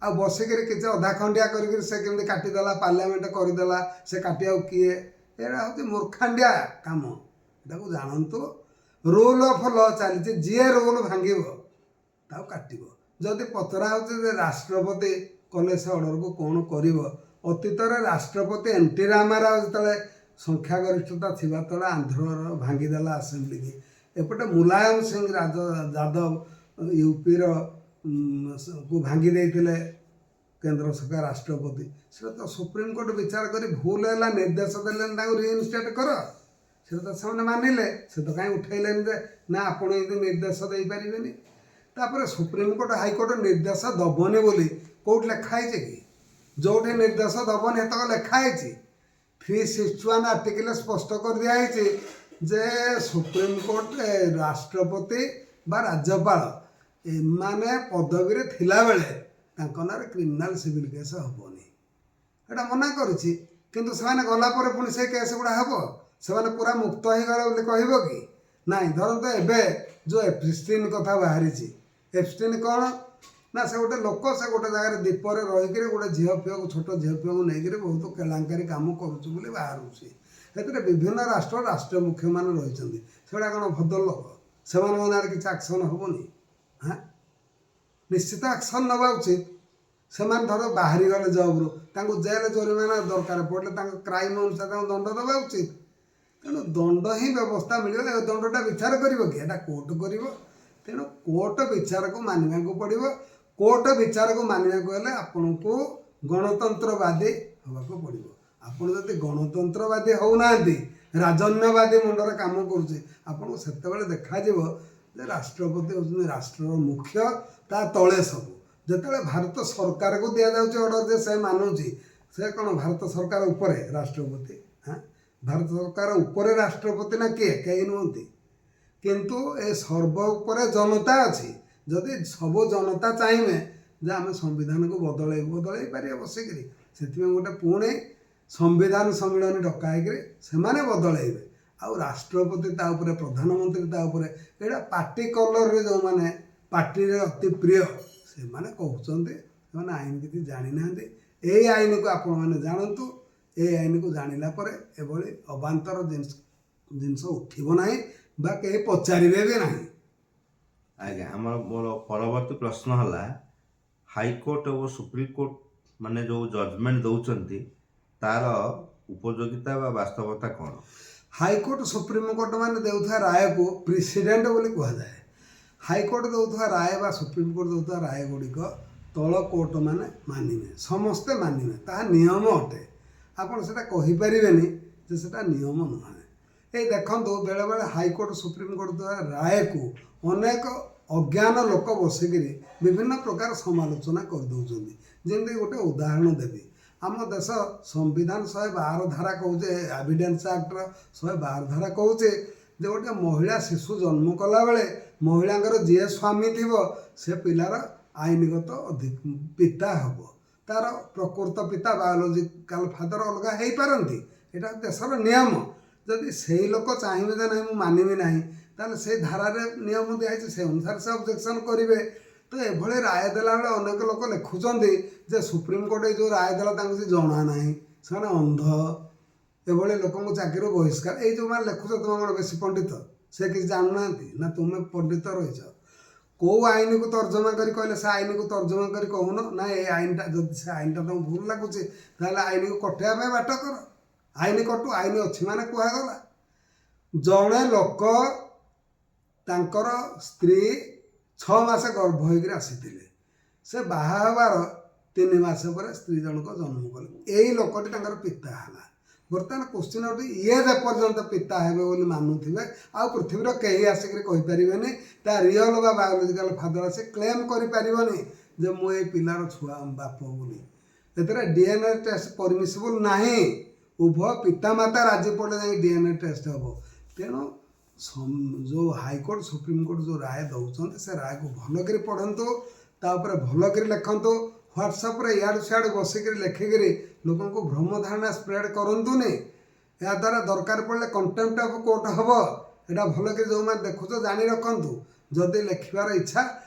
ଆଉ ବସିକିରି କିଛି ଅଧା ଖଣ୍ଡିଆ କରିକିରି ସେ କେମିତି କାଟିଦେଲା, ପାର୍ଲାମେଣ୍ଟ କରିଦେଲା, ସେ କାଟିବାକୁ କିଏ, ଏଇଟା ହେଉଛି ମୂର୍ଖାଣ୍ଡିଆ କାମ। ଏଟାକୁ ଜାଣନ୍ତୁ, ରୁଲ୍ ଅଫ୍ ଲ ଚାଲିଛି। ଯିଏ ରୁଲ୍ ଭାଙ୍ଗିବ ତାକୁ କାଟିବ। ଯଦି ପଚରା ହେଉଛି ଯେ ରାଷ୍ଟ୍ରପତି କଲେ ସେ ଅର୍ଡ଼ରକୁ କ'ଣ କରିବ, ଅତୀତରେ ରାଷ୍ଟ୍ରପତି ଏନ୍ ଟି ରାମାରାଓ ଯେତେବେଳେ ସଂଖ୍ୟାଗରିଷ୍ଠତା ଥିବା ତଳେ ଆନ୍ଧ୍ରର ଭାଙ୍ଗିଦେଲା ଆସେମ୍ବଲିକି, ଏପଟେ ମୁଲାୟମ ସିଂ ରାଜ ଯାଦବ ୟୁପିର କୁ ଭାଙ୍ଗି ଦେଇଥିଲେ କେନ୍ଦ୍ର ସରକାର ରାଷ୍ଟ୍ରପତି। ସେଟା ତ ସୁପ୍ରିମକୋର୍ଟ ବିଚାର କରି ଭୁଲ ହେଲା, ନିର୍ଦ୍ଦେଶ ଦେଲେନି ତାଙ୍କୁ ରିଇନଷ୍ଟେଟ୍ କର। ସେଟା ତ ସେମାନେ ମାନିଲେ। ସେ ତ କାହିଁ ଉଠେଇଲେନି ଯେ ନା, ଆପଣ ଏମିତି ନିର୍ଦ୍ଦେଶ ଦେଇପାରିବେନି। ତାପରେ ସୁପ୍ରିମକୋର୍ଟ ହାଇକୋର୍ଟ ନିର୍ଦ୍ଦେଶ ଦବନି ବୋଲି କେଉଁଠି ଲେଖା ହେଇଛି କି? ଯେଉଁଠି ନିର୍ଦ୍ଦେଶ ଦବନି ସେତକ ଲେଖା ହେଇଛି? 361 ଆର୍ଟିକଲ ସ୍ପଷ୍ଟ କରିଦିଆହେଇଛି ଯେ ସୁପ୍ରିମକୋର୍ଟ, ରାଷ୍ଟ୍ରପତି ବା ରାଜ୍ୟପାଳ ଏମାନେ ପଦବୀରେ ଥିଲାବେଳେ ତାଙ୍କ ନାଁରେ କ୍ରିମିନାଲ ସିଭିଲ କେସ୍ ହେବନି। ଏଇଟା ମନା କରୁଛି। କିନ୍ତୁ ସେମାନେ ଗଲା ପରେ ପୁଣି ସେ କେସ୍ ଗୁଡ଼ା ହେବ। ସେମାନେ ପୁରା ମୁକ୍ତ ହେଇଗଲେ ବୋଲି କହିବ କି ନାଇଁ? ଧରନ୍ତୁ ଏବେ ଯେଉଁ ଏପଷ୍ଟିନ୍ କଥା ବାହାରିଛି। ଏପଷ୍ଟିନ୍ କ'ଣ ନା, ସେ ଗୋଟେ ଲୋକ, ସେ ଗୋଟେ ଜାଗାରେ ଦ୍ୱୀପରେ ରହିକିରି ଗୋଟେ ଝିଅ ଫିଅକୁ, ଛୋଟ ଝିଅ ଫିଅକୁ ନେଇକିରି ବହୁତ କେଳାଙ୍କାରୀ କାମ କରୁଛୁ ବୋଲି ବାହାରୁଛି। ସେଥିରେ ବିଭିନ୍ନ ରାଷ୍ଟ୍ର ରାଷ୍ଟ୍ର ମୁଖ୍ୟମାନେ ରହିଛନ୍ତି। ସେଗୁଡ଼ା କ'ଣ ଭଦ୍ରଲୋକ? ସେମାନଙ୍କ ନାଁରେ କିଛି ଆକ୍ସନ୍ ହେବନି? ହାଁ, ନିଶ୍ଚିତ ଆକ୍ସନ୍ ନେବା ଉଚିତ। ସେମାନେ ଧର ବାହାରିଗଲେ ଜବ୍ରୁ, ତାଙ୍କୁ ଜେଲ୍ ଜୋରିମାନା, ଦରକାର ପଡ଼ିଲେ ତାଙ୍କ କ୍ରାଇମ୍ ଅନୁସାରେ ତାଙ୍କୁ ଦଣ୍ଡ ଦେବା ଉଚିତ। ତେଣୁ ଦଣ୍ଡ ହିଁ ବ୍ୟବସ୍ଥା ମିଳିବ। ଏ ଦଣ୍ଡଟା ବିଚାର କରିବ କି? ଏଇଟା କୋର୍ଟ କରିବ। ତେଣୁ କୋର୍ଟ ବିଚାରକୁ ମାନିବାକୁ ପଡ଼ିବ। କୋର୍ଟ ବିଚାରକୁ ମାନିବାକୁ ହେଲେ ଆପଣଙ୍କୁ ଗଣତନ୍ତ୍ରବାଦୀ ହେବାକୁ ପଡ଼ିବ। ଆପଣ ଯଦି ଗଣତନ୍ତ୍ରବାଦୀ ହେଉନାହାନ୍ତି, ରାଜନ୍ୟବାଦୀ ମୁଣ୍ଡରେ କାମ କରୁଛି ଆପଣଙ୍କୁ, ସେତେବେଳେ ଦେଖାଯିବ ଯେ ରାଷ୍ଟ୍ରପତି ହେଉଛନ୍ତି ରାଷ୍ଟ୍ରର ମୁଖ୍ୟ, ତା ତଳେ ସବୁ। ଯେତେବେଳେ ଭାରତ ସରକାରକୁ ଦିଆଯାଉଛି ଅର୍ଡ଼ର ଯେ ସେ ମାନୁଛି, ସେ କ'ଣ ଭାରତ ସରକାର ଉପରେ ରାଷ୍ଟ୍ରପତି? ହାଁ, ଭାରତ ସରକାର ଉପରେ ରାଷ୍ଟ୍ରପତି ନା କିଏ? କେହି ନୁହନ୍ତି। କିନ୍ତୁ ଏ ସର୍ବ ଉପରେ ଜନତା ଅଛି। ଯଦି ସବୁ ଜନତା ଚାହିଁବେ ଯେ ଆମେ ସମ୍ବିଧାନକୁ ବଦଳେଇବୁ, ବଦଳେଇ ପାରିବେ ବସିକିରି। ସେଥିପାଇଁ ଗୋଟେ ପୁଣି ସମ୍ବିଧାନ ସମ୍ମିଳନୀ ଡକା ହେଇକିରି ସେମାନେ ବଦଳେଇବେ। ଆଉ ରାଷ୍ଟ୍ରପତି ତା ଉପରେ, ପ୍ରଧାନମନ୍ତ୍ରୀ ତା ଉପରେ, ଏଇଟା ପାର୍ଟି କଲରରେ ଯେଉଁମାନେ ପାର୍ଟିରେ ଅତି ପ୍ରିୟ ସେମାନେ କହୁଛନ୍ତି। ସେମାନେ ଆଇନ କିଛି ଜାଣିନାହାନ୍ତି। ଏଇ ଆଇନକୁ ଆପଣମାନେ ଜାଣନ୍ତୁ। ଏଇ ଆଇନକୁ ଜାଣିଲା ପରେ ଏଭଳି ଅବାନ୍ତର ଜିନିଷ ଉଠିବ ନାହିଁ ବା କେହି ପଚାରିବେ ବି ନାହିଁ। ଆଜ୍ଞା, ମୋର ପରବର୍ତ୍ତୀ ପ୍ରଶ୍ନ ହେଲା, ହାଇକୋର୍ଟ ଓ ସୁପ୍ରିମକୋର୍ଟ ମାନେ ଯେଉଁ ଜଜମେଣ୍ଟ ଦେଉଛନ୍ତି ତାର ଉପଯୋଗିତା ବା ବାସ୍ତବତା କ'ଣ? ହାଇକୋର୍ଟ ସୁପ୍ରିମକୋର୍ଟ ମାନେ ଦେଉଥିବା ରାୟକୁ ପ୍ରିସିଡେଣ୍ଟ ବୋଲି କୁହାଯାଏ। ହାଇକୋର୍ଟ ଦେଉଥିବା ରାୟ ବା ସୁପ୍ରିମକୋର୍ଟ ଦେଉଥିବା ରାୟ ଗୁଡ଼ିକ ତଳ କୋର୍ଟ ମାନେ ମାନିବେ, ସମସ୍ତେ ମାନିବେ। ତାହା ନିୟମ ଅଟେ। ଆପଣ ସେଟା କହିପାରିବେନି ଯେ ସେଟା ନିୟମ ନୁହେଁ। ଏଇ ଦେଖନ୍ତୁ, ବେଳେବେଳେ ହାଇକୋର୍ଟ ସୁପ୍ରିମକୋର୍ଟ ଦ୍ୱାରା ରାୟକୁ ଅନେକ ଅଜ୍ଞାନ ଲୋକ ବସିକିରି ବିଭିନ୍ନ ପ୍ରକାର ସମାଲୋଚନା କରିଦେଉଛନ୍ତି। ଯେମିତି ଗୋଟେ ଉଦାହରଣ ଦେବି। ଆମ ଦେଶ ସମ୍ବିଧାନ 112 ଧାରା କହୁଛେ, ଏଭିଡେନ୍ସ ଆକ୍ଟର 112 ଧାରା କହୁଛେ ଯେ ଗୋଟେ ମହିଳା ଶିଶୁ ଜନ୍ମ କଲାବେଳେ ମହିଳାଙ୍କର ଯିଏ ସ୍ୱାମୀ ଥିବ ସେ ପିଲାର ଆଇନଗତ ଅଧିକ ପିତା ହେବ। ତାର ପ୍ରକୃତ ପିତା, ବାୟୋଲୋଜିକାଲ ଫାଦର ଅଲଗା ହେଇପାରନ୍ତି। ଏଇଟା ଦେଶର ନିୟମ। ଯଦି ସେଇ ଲୋକ ଚାହିଁବେ ଯେ ନାହିଁ, ମୁଁ ମାନିବି ନାହିଁ, ତାହେଲେ ସେଇ ଧାରାରେ ନିୟମ ଦିଆହେଇଛି, ସେ ଅନୁସାରେ ସେ ଅବଜେକ୍ସନ୍ କରିବେ। ତ ଏଭଳି ରାୟ ଦେଲାବେଳେ ଅନେକ ଲୋକ ଲେଖୁଛନ୍ତି ଯେ ସୁପ୍ରିମକୋର୍ଟ ଏଇ ଯେଉଁ ରାୟ ଦେଲା ତାଙ୍କୁ କିଛି ଜଣା ନାହିଁ, ସେମାନେ ଅନ୍ଧ, ଏଭଳି ଲୋକଙ୍କୁ ଚାକିରିରୁ ବହିଷ୍କାର। ଏଇ ଯେଉଁମାନେ ଲେଖୁଛ, ତୁମେ କ'ଣ ବେଶୀ ପଣ୍ଡିତ? ସେ କିଛି ଜାଣୁନାହାନ୍ତି ନା ତୁମେ ପଣ୍ଡିତ ରହିଛ? କେଉଁ ଆଇନକୁ ତର୍ଜମା କରି କହିଲେ? ସେ ଆଇନକୁ ତର୍ଜମା କରି କହୁନ ନା। ଏ ଆଇନଟା ଯଦି, ସେ ଆଇନଟା ତମକୁ ଭୁଲ ଲାଗୁଛି, ତାହେଲେ ଆଇନକୁ କଟେଇବା ପାଇଁ ବାଟ କର। ଆଇନ କଟୁ। ଆଇନ ଅଛି ମାନେ କୁହାଗଲା ଜଣେ ଲୋକ ତାଙ୍କର ସ୍ତ୍ରୀ 6 ମାସ ଗର୍ଭ ହେଇକିରି ଆସିଥିଲେ। ସେ ବାହା ହେବାର 3 ମାସ ପରେ ସ୍ତ୍ରୀ ଜଣକ ଜନ୍ମ କଲେ। ଏଇ ଲୋକଟି ତାଙ୍କର ପିତା ହେଲା। ବର୍ତ୍ତମାନ କୋଶ୍ଚିନ୍ ହେଉଛି, ଇଏ ଯେପର୍ଯ୍ୟନ୍ତ ପିତା ହେବେ ବୋଲି ମାନୁଥିବେ, ଆଉ ପୃଥିବୀର କେହି ଆସିକରି କହିପାରିବେନି ତା ରିଅଲ ବା ବାୟୋଲୋଜିକାଲ ଫାଦର। ଆସି କ୍ଲେମ୍ କରିପାରିବନି ଯେ ମୁଁ ଏଇ ପିଲାର ଛୁଆ ବାପ ବୋଲି। ଏଥିରେ ଡିଏନ୍ଏ ଟେଷ୍ଟ ପରମିସିବୁଲ୍ ନାହିଁ। ଉଭୟ ପିତାମାତା ରାଜି ପଡ଼ିଲେ ଯାଇ ଡିଏନ୍ଏ ଟେଷ୍ଟ ହେବ। ତେଣୁ ଯେଉଁ ହାଇକୋର୍ଟ, ସୁପ୍ରିମକୋର୍ଟ ଯେଉଁ ରାୟ ଦେଉଛନ୍ତି, ସେ ରାୟକୁ ଭଲ କରି ପଢ଼ନ୍ତୁ, ତା ଉପରେ ଭଲ କରି ଲେଖନ୍ତୁ। ହ୍ୱାଟ୍ସଆପ୍ରେ ଇଆଡ଼ୁ ସିଆଡ଼ୁ ବସିକିରି ଲେଖିକିରି ଲୋକଙ୍କୁ ଭ୍ରମ ଧାରଣା ସ୍ପ୍ରେଡ୍ କରନ୍ତୁନି। ଏହାଦ୍ୱାରା ଦରକାର ପଡ଼ିଲେ କଣ୍ଟେମ୍ପ୍ଟ ଅଫ୍ କୋର୍ଟ ହେବ। ଏଇଟା ଭଲ କରି ଯେଉଁମାନେ ଦେଖୁଛ ଜାଣି ରଖନ୍ତୁ। ଯଦି ଲେଖିବାର ଇଚ୍ଛା,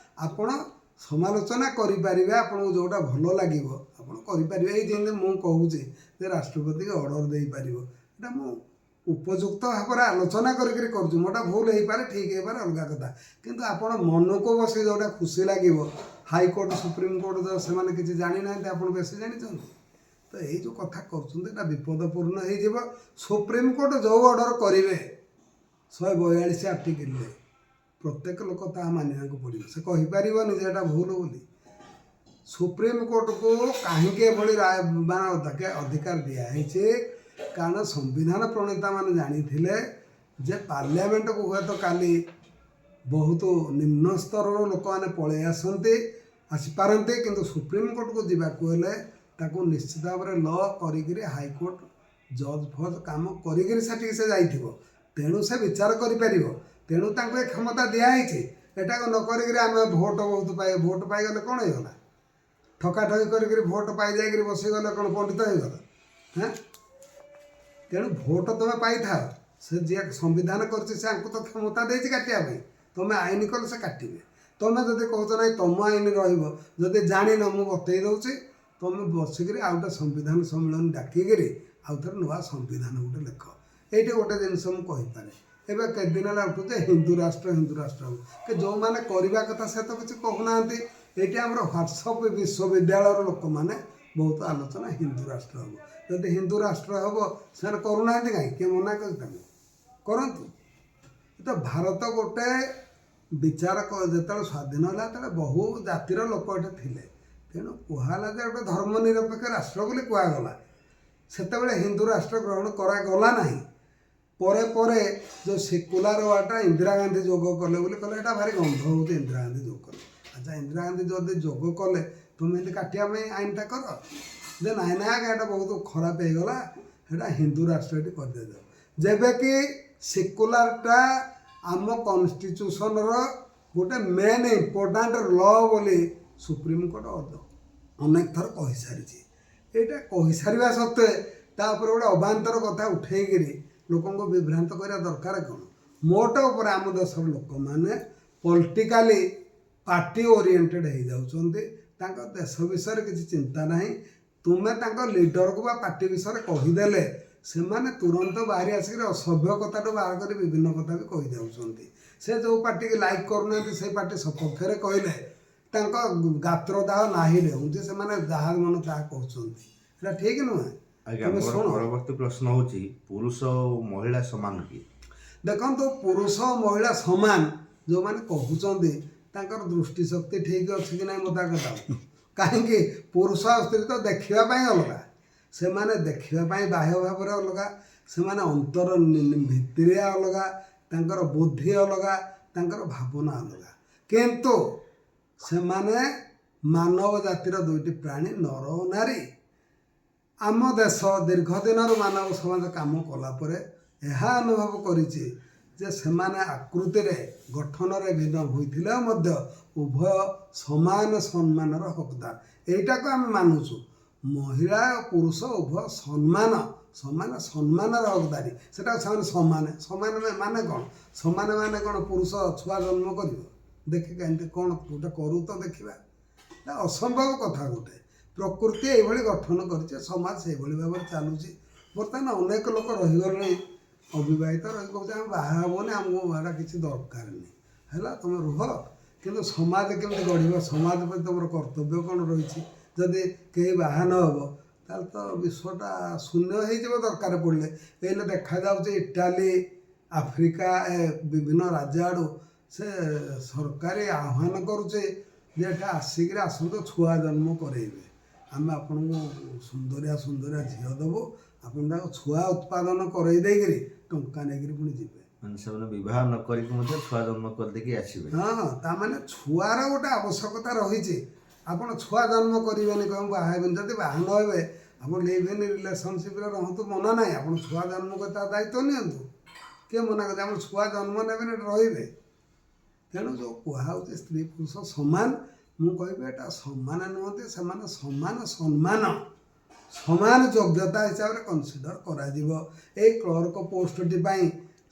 ଆପଣ ସମାଲୋଚନା କରିପାରିବେ। ଆପଣଙ୍କୁ ଯେଉଁଟା ଭଲ ଲାଗିବ ଆପଣ କରିପାରିବେ। ଏଇ ଯେମିତି ମୁଁ କହୁଛି ଯେ ରାଷ୍ଟ୍ରପତିକି ଅର୍ଡ଼ର ଦେଇପାରିବ, ଏଇଟା ମୁଁ ଉପଯୁକ୍ତ ଭାବରେ ଆଲୋଚନା କରିକିରି କରୁଛି। ମୋଟା ଭୁଲ ହେଇପାରେ, ଠିକ୍ ହେଇପାରେ, ଅଲଗା କଥା। କିନ୍ତୁ ଆପଣ ମନକୁ ବସି ଯେଉଁଟା ଖୁସି ଲାଗିବ, ହାଇକୋର୍ଟ, ସୁପ୍ରିମକୋର୍ଟ ତ ସେମାନେ କିଛି ଜାଣିନାହାନ୍ତି, ଆପଣ ବେଶୀ ଜାଣିଛନ୍ତି। ତ ଏଇ ଯେଉଁ କଥା କରୁଛନ୍ତି, ଏଇଟା ବିପଦପୂର୍ଣ୍ଣ ହେଇଯିବ। ସୁପ୍ରିମକୋର୍ଟ ଯେଉଁ ଅର୍ଡ଼ର କରିବେ 142 ଆର୍ଟିକିଲରେ, ପ୍ରତ୍ୟେକ ଲୋକ ତାହା ମାନିବାକୁ ପଡ଼ିବ। ସେ କହିପାରିବନି ଯେ ଏଇଟା ଭୁଲ ବୋଲି। ସୁପ୍ରିମକୋର୍ଟକୁ କାହିଁକି ଏଭଳି ରାୟ ମାନେ ଅଧିକାର ଦିଆହେଇଛି? କାରଣ ସମ୍ବିଧାନ ପ୍ରଣେତାମାନେ ଜାଣିଥିଲେ ଯେ ପାର୍ଲାମେଣ୍ଟକୁ ହୁଏତ କାଲି ବହୁତ ନିମ୍ନ ସ୍ତରର ଲୋକମାନେ ପଳେଇ ଆସନ୍ତି, ଆସିପାରନ୍ତି। କିନ୍ତୁ ସୁପ୍ରିମକୋର୍ଟକୁ ଯିବାକୁ ହେଲେ ତାକୁ ନିଶ୍ଚିତ ଭାବରେ ଲ କରିକିରି, ହାଇକୋର୍ଟ ଜଜ୍ ଫଜ୍ କାମ କରିକିରି ସେଠିକି ସେ ଯାଇଥିବ। ତେଣୁ ସେ ବିଚାର କରିପାରିବ। ତେଣୁ ତାଙ୍କୁ ଏ କ୍ଷମତା ଦିଆହେଇଛି। ଏଟାକୁ ନ କରିକିରି ଆମେ ଭୋଟ ବହୁତ ପାଇ, ଭୋଟ ପାଇଗଲେ କ'ଣ ହେଇଗଲା? ଠକାଠକି କରିକିରି ଭୋଟ ପାଇଯାଇକିରି ବସିଗଲେ କ'ଣ ପଣ୍ଡିତ ହେଇଗଲା? ହେଁ, ତେଣୁ ଭୋଟ ତମେ ପାଇଥାଅ, ସେ ଯିଏ ସମ୍ବିଧାନ କରିଛି ସେ ଆଙ୍କୁ ତ କ୍ଷମତା ଦେଇଛି କାଟିବା ପାଇଁ। ତମେ ଆଇନ କଲେ ସେ କାଟିବେ। ତମେ ଯଦି କହୁଛ ନାହିଁ, ତମ ଆଇନ ରହିବ, ଯଦି ଜାଣିନ ମୁଁ ବତେଇ ଦେଉଛି। ତମେ ବସିକିରି ଆଉ ଗୋଟେ ସମ୍ବିଧାନ ସମ୍ମିଳନୀ ଡାକିକିରି ଆଉ ଥରେ ନୂଆ ସମ୍ବିଧାନ ଗୋଟେ ଲେଖ। ଏଇଠି ଗୋଟେ ଜିନିଷ ମୁଁ କହିପାରେ। ଏବେ କେତେ ଦିନ ହେଲା ଉଠୁଛି ହିନ୍ଦୁ ରାଷ୍ଟ୍ର, ହିନ୍ଦୁ ରାଷ୍ଟ୍ର ହବ କି, ଯେଉଁମାନେ କରିବା କଥା ସେ ତ କିଛି କହୁନାହାନ୍ତି। ଏଇଠି ଆମର ହ୍ୱାଟ୍ସଅପ୍ ବିଶ୍ୱବିଦ୍ୟାଳୟର ଲୋକମାନେ ବହୁତ ଆଲୋଚନା, ହିନ୍ଦୁ ରାଷ୍ଟ୍ର ହବ। ଯଦି ହିନ୍ଦୁ ରାଷ୍ଟ୍ର ହବ, ସେମାନେ କରୁନାହାନ୍ତି କାହିଁକି? କିଏ ମନା କରୁଛି ତାଙ୍କୁ? କରନ୍ତୁ ତ। ଭାରତ ଗୋଟେ ବିଚାର ଯେତେବେଳେ ସ୍ୱାଧୀନ ହେଲା, ସେତେବେଳେ ବହୁ ଜାତିର ଲୋକ ଏଠି ଥିଲେ। ତେଣୁ କୁହାହେଲା ଯେ ଗୋଟେ ଧର୍ମ ନିରପେକ୍ଷ ରାଷ୍ଟ୍ର ବୋଲି କୁହାଗଲା। ସେତେବେଳେ ହିନ୍ଦୁ ରାଷ୍ଟ୍ର ଗ୍ରହଣ କରାଗଲା ନାହିଁ। ପରେ ପରେ ଯେଉଁ ସେକୁଲାର ୱାର୍ଡ଼ଟା ଇନ୍ଦିରା ଗାନ୍ଧୀ ଯୋଗ କଲେ ବୋଲି କହିଲେ, ଏଇଟା ଭାରି ଗନ୍ଧ ହେଉଛି, ଇନ୍ଦିରା ଗାନ୍ଧୀ ଯୋଗ କଲେ। ଆଚ୍ଛା, ଇନ୍ଦିରା ଗାନ୍ଧୀ ଯଦି ଯୋଗ କଲେ, ତୁମେ ଏମିତି କାଟିବା ପାଇଁ ଆଇନଟା କର ଯେ ନାଇଁ ନାଇଁ ଆଜ୍ଞା, ଏଇଟା ବହୁତ ଖରାପ ହେଇଗଲା, ସେଇଟା ହିନ୍ଦୁ ରାଷ୍ଟ୍ର ଏଠି କରିଦିଆଯାଉ। ଯେବେ କି ସେକୁଲାରଟା ଆମ କନଷ୍ଟିଚ୍ୟୁସନର ଗୋଟେ ମେନ୍ ଇମ୍ପୋର୍ଟାଣ୍ଟ ଲ ବୋଲି ସୁପ୍ରିମକୋର୍ଟ ଅନେକ ଥର କହିସାରିଛି। ଏଇଟା କହିସାରିବା ସତ୍ତ୍ୱେ ତାପରେ ଗୋଟେ ଅବାନ୍ତର କଥା ଉଠେଇକିରି ଲୋକଙ୍କୁ ବିଭ୍ରାନ୍ତ କରିବା ଦରକାର କ'ଣ? ମୋଟ ଉପରେ ଆମ ଦେଶର ଲୋକମାନେ ପଲିଟିକାଲି ପାର୍ଟି ଓରିଏଣ୍ଟେଡ଼ ହେଇଯାଉଛନ୍ତି। ତାଙ୍କ ଦେଶ ବିଷୟରେ କିଛି ଚିନ୍ତା ନାହିଁ। ତୁମେ ତାଙ୍କ ଲିଡରକୁ ବା ପାର୍ଟି ବିଷୟରେ କହିଦେଲେ ସେମାନେ ତୁରନ୍ତ ବାହାରି ଆସିକିରି ଅସଭ୍ୟ କଥାଠୁ ବାହାର କରି ବିଭିନ୍ନ କଥା ବି କହିଯାଉଛନ୍ତି। ସେ ଯେଉଁ ପାର୍ଟିକି ଲାଇକ୍ କରୁନାହାନ୍ତି, ସେଇ ପାର୍ଟି ସପକ୍ଷରେ କହିଲେ ତାଙ୍କ ଗାତ୍ରଦାହ ନାହିଁ ରେଉଛି। ସେମାନେ ଯାହା ମନ ତାହା କହୁଛନ୍ତି। ଏଇଟା ଠିକ୍ ନୁହେଁ। ଆଜ୍ଞା। ତମେ ମୋର ଶୁଣ। ପରବର୍ତ୍ତୀ ପ୍ରଶ୍ନ ହେଉଛି, ପୁରୁଷ ଓ ମହିଳା ସମାନ କି? ଦେଖନ୍ତୁ, ପୁରୁଷ ଓ ମହିଳା ସମାନ ଯେଉଁମାନେ କହୁଛନ୍ତି, ତାଙ୍କର ଦୃଷ୍ଟିଶକ୍ତି ଠିକ୍ ଅଛି କି ନାହିଁ ମୋତେ ଆଗ ଡାଉଟ୍। କାହିଁକି? ପୁରୁଷ ଆଉ ସ୍ତ୍ରୀ ତ ଦେଖିବା ପାଇଁ ଅଲଗା। ସେମାନେ ଦେଖିବା ପାଇଁ ବାହ୍ୟ ଭାବରେ ଅଲଗା, ସେମାନେ ଅନ୍ତର ଭିତରିଆ ଅଲଗା, ତାଙ୍କର ବୁଦ୍ଧି ଅଲଗା, ତାଙ୍କର ଭାବନା ଅଲଗା। କିନ୍ତୁ ସେମାନେ ମାନବ ଜାତିର ଦୁଇଟି ପ୍ରାଣୀ, ନର ଓ ନାରୀ। ଆମ ଦେଶ ଦୀର୍ଘ ଦିନରୁ ମାନବ ସମାଜ କାମ କଲା ପରେ ଏହା ଅନୁଭବ କରିଛି ଯେ ସେମାନେ ଆକୃତିରେ, ଗଠନରେ ଭିନ୍ନ ହୋଇଥିଲେ ମଧ୍ୟ ଉଭୟ ସମାନ ସମ୍ମାନର ହକଦାର। ଏଇଟାକୁ ଆମେ ମାନୁଛୁ। ମହିଳା ଓ ପୁରୁଷ ଉଭୟ ସମାନ ସମ୍ମାନର ହକଦାରୀ। ସେଟା ସେମାନେ ସମାନ। ସମାନ ମାନେ କ'ଣ? ସମାନ ମାନେ କ'ଣ ପୁରୁଷ ଛୁଆ ଜନ୍ମ କରିବ? ଦେଖି କେମିତି କ'ଣ ଗୋଟେ କରୁ ତ ଦେଖିବା। ଏଟା ଅସମ୍ଭବ କଥା ଗୋଟେ। ପ୍ରକୃତି ଏଇଭଳି ଗଠନ କରିছে, ସମାଜ ସେଇଭଳି ଭାବରେ ଚାଲୁଛି। ବର୍ତ୍ତମାନ ଅନେକ ଲୋକ ରହିଗଲେଣି ଅବିବାହିତ ରହି କହୁଛି, ଆମେ ବାହା ହେବନି, ଆମକୁ ଏଟା କିଛି ଦରକାର ନାହିଁ। ହେଲା, ତୁମେ ରୁହ, କିନ୍ତୁ ସମାଜ କେମିତି ଗଢ଼ିବ? ସମାଜ ପ୍ରତି ତୁମର କର୍ତ୍ତବ୍ୟ କ'ଣ ରହିଛି? ଯଦି କେହି ବାହା ନ ହେବ, ତାହେଲେ ତ ବିଶ୍ୱଟା ଶୂନ୍ୟ ହେଇଯିବ ଦରକାର ପଡ଼ିଲେ। ଏଇନେ ଦେଖାଯାଉଛି ଇଟାଲୀ, ଆଫ୍ରିକା, ଏ ବିଭିନ୍ନ ରାଜ୍ୟ ଆଡ଼ୁ ସେ ସରକାରୀ ଆହ୍ୱାନ କରୁଛେ ଯେ ଏଟା ଆସିକିରି ଆସନ୍ତୁ, ଛୁଆ ଜନ୍ମ କରେଇବେ, ଆମେ ଆପଣଙ୍କୁ ସୁନ୍ଦରିଆ ସୁନ୍ଦରିଆ ଝିଅ ଦେବୁ, ଆପଣ ତାକୁ ଛୁଆ ଉତ୍ପାଦନ କରେଇ ଦେଇକିରି ଟଙ୍କା ନେଇକିରି ପୁଣି ଯିବେ। ମାନେ ସେମାନେ ବିବାହ ନ କରିକି ମଧ୍ୟ ଛୁଆ ଜନ୍ମ କରିଦେଇକି ଆସିବେ। ହଁ, ତାମାନେ ଛୁଆର ଗୋଟେ ଆବଶ୍ୟକତା ରହିଛି। ଆପଣ ଛୁଆ ଜନ୍ମ କରିବେନି, କହିବେ ବାହା ହେବେନି। ଯଦି ବାହା ନ ହେବେ, ଆପଣ ଲିଭ୍ ଇନ୍ ରିଲେସନସିପ୍ରେ ରହନ୍ତୁ, ମନା ନାହିଁ। ଆପଣ ଛୁଆ ଜନ୍ମ କରି ତା ଦାୟିତ୍ୱ ନିଅନ୍ତୁ, କିଏ ମନା କରୁଛି? ଆପଣ ଛୁଆ ଜନ୍ମ ନେବେନି, ଏଠି ରହିବେ। ତେଣୁ ଯେଉଁ କୁହାହେଉଛି ସ୍ତ୍ରୀ ପୁରୁଷ ସମାନ, ମୁଁ କହିବି ଏଇଟା ସମାନ ନୁହନ୍ତି। ସେମାନେ ସମାନ ସମ୍ମାନ, ସମାନ ଯୋଗ୍ୟତା ହିସାବରେ କନସିଡର କରାଯିବ। ଏଇ କ୍ଲର୍କ ପୋଷ୍ଟଟି ପାଇଁ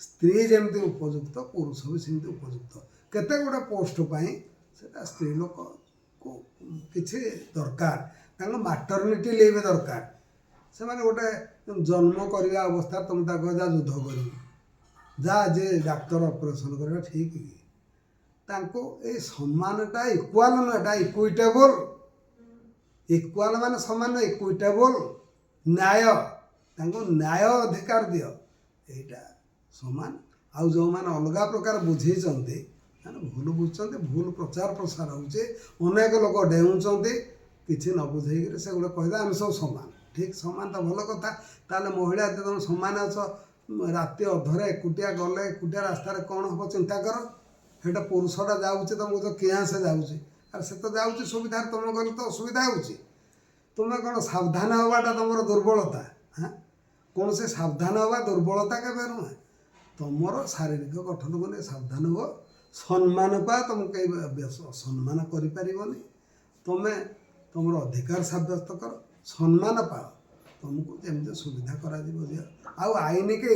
ସ୍ତ୍ରୀ ଯେମିତି ଉପଯୁକ୍ତ, ପୁରୁଷ ବି ସେମିତି ଉପଯୁକ୍ତ। କେତେ ଗୁଡ଼େ ପୋଷ୍ଟ ପାଇଁ ସେଟା ସ୍ତ୍ରୀ ଲୋକକୁ କିଛି ଦରକାର, ତାଙ୍କ ମାଟର୍ନିଟି ଲିଭ୍ ଦରକାର। ସେମାନେ ଗୋଟେ ଜନ୍ମ କରିବା ଅବସ୍ଥାରେ ତୁମେ ତାକୁ ଯା ଯୁଦ୍ଧ କରିବୁ, ଯା ଯେ ଡାକ୍ତର ଅପରେସନ୍ କରିବା ଠିକ୍ କି? ତାଙ୍କୁ ଏଇ ସମାନଟା ଇକ୍ୱାଲ୍ ନୁହେଁ, ଏଟା ଇକ୍ୱିଟେବଲ୍। ଇକ୍ୱାଲ୍ ମାନେ ସମାନ, ଇକ୍ୱିଟେବଲ୍ ନ୍ୟାୟ, ତାଙ୍କୁ ନ୍ୟାୟ ଅଧିକାର ଦିଅ, ଏଇଟା ସମାନ। ଆଉ ଯେଉଁମାନେ ଅଲଗା ପ୍ରକାର ବୁଝେଇଛନ୍ତି, ସେମାନେ ଭୁଲ ବୁଝୁଛନ୍ତି, ଭୁଲ ପ୍ରଚାର ପ୍ରସାର ହେଉଛି। ଅନେକ ଲୋକ ଡେଉଁଛନ୍ତି କିଛି ନ ବୁଝେଇକିରି, ସେଗୁଡ଼ା କହିଲେ ଆମେ ସବୁ ସମାନ। ଠିକ୍, ସମାନ ତ ଭଲ କଥା। ତାହେଲେ ମହିଳା ଯଦି ତୁମେ ସମାନ ଅଛ, ରାତି ଅଧରେ ଏକୁଟିଆ ଗଲେ ଏକୁଟିଆ ରାସ୍ତାରେ କ'ଣ ହେବ ଚିନ୍ତା କର। ସେଇଟା ପୁରୁଷଟା ଯାଉଛି, ତୁମକୁ ତ କିଆଁ ସେ ଯାଉଛି? ଆରେ ସେ ତ ଯାଉଛି ସୁବିଧାରେ, ତୁମେ ଗଲେ ତ ଅସୁବିଧା ହେଉଛି। ତୁମେ କ'ଣ ସାବଧାନ ହେବାଟା ତୁମର ଦୁର୍ବଳତା? ହାଁ, କୌଣସି ସାବଧାନ ହେବା ଦୁର୍ବଳତା କେବେ ନୁହେଁ। ତୁମର ଶାରୀରିକ ଗଠନକୁ ନେଇ ସାବଧାନ ହୁଅ, ସମ୍ମାନ ପାଅ। ତୁମକୁ କେହି ଅସମ୍ମାନ କରିପାରିବନି। ତୁମେ ତୁମର ଅଧିକାର ସାବ୍ୟସ୍ତ କର, ସମ୍ମାନ ପାଅ, ତୁମକୁ ଯେମିତି ସୁବିଧା କରାଯିବ ଦିଅ। ଆଉ ଆଇନକି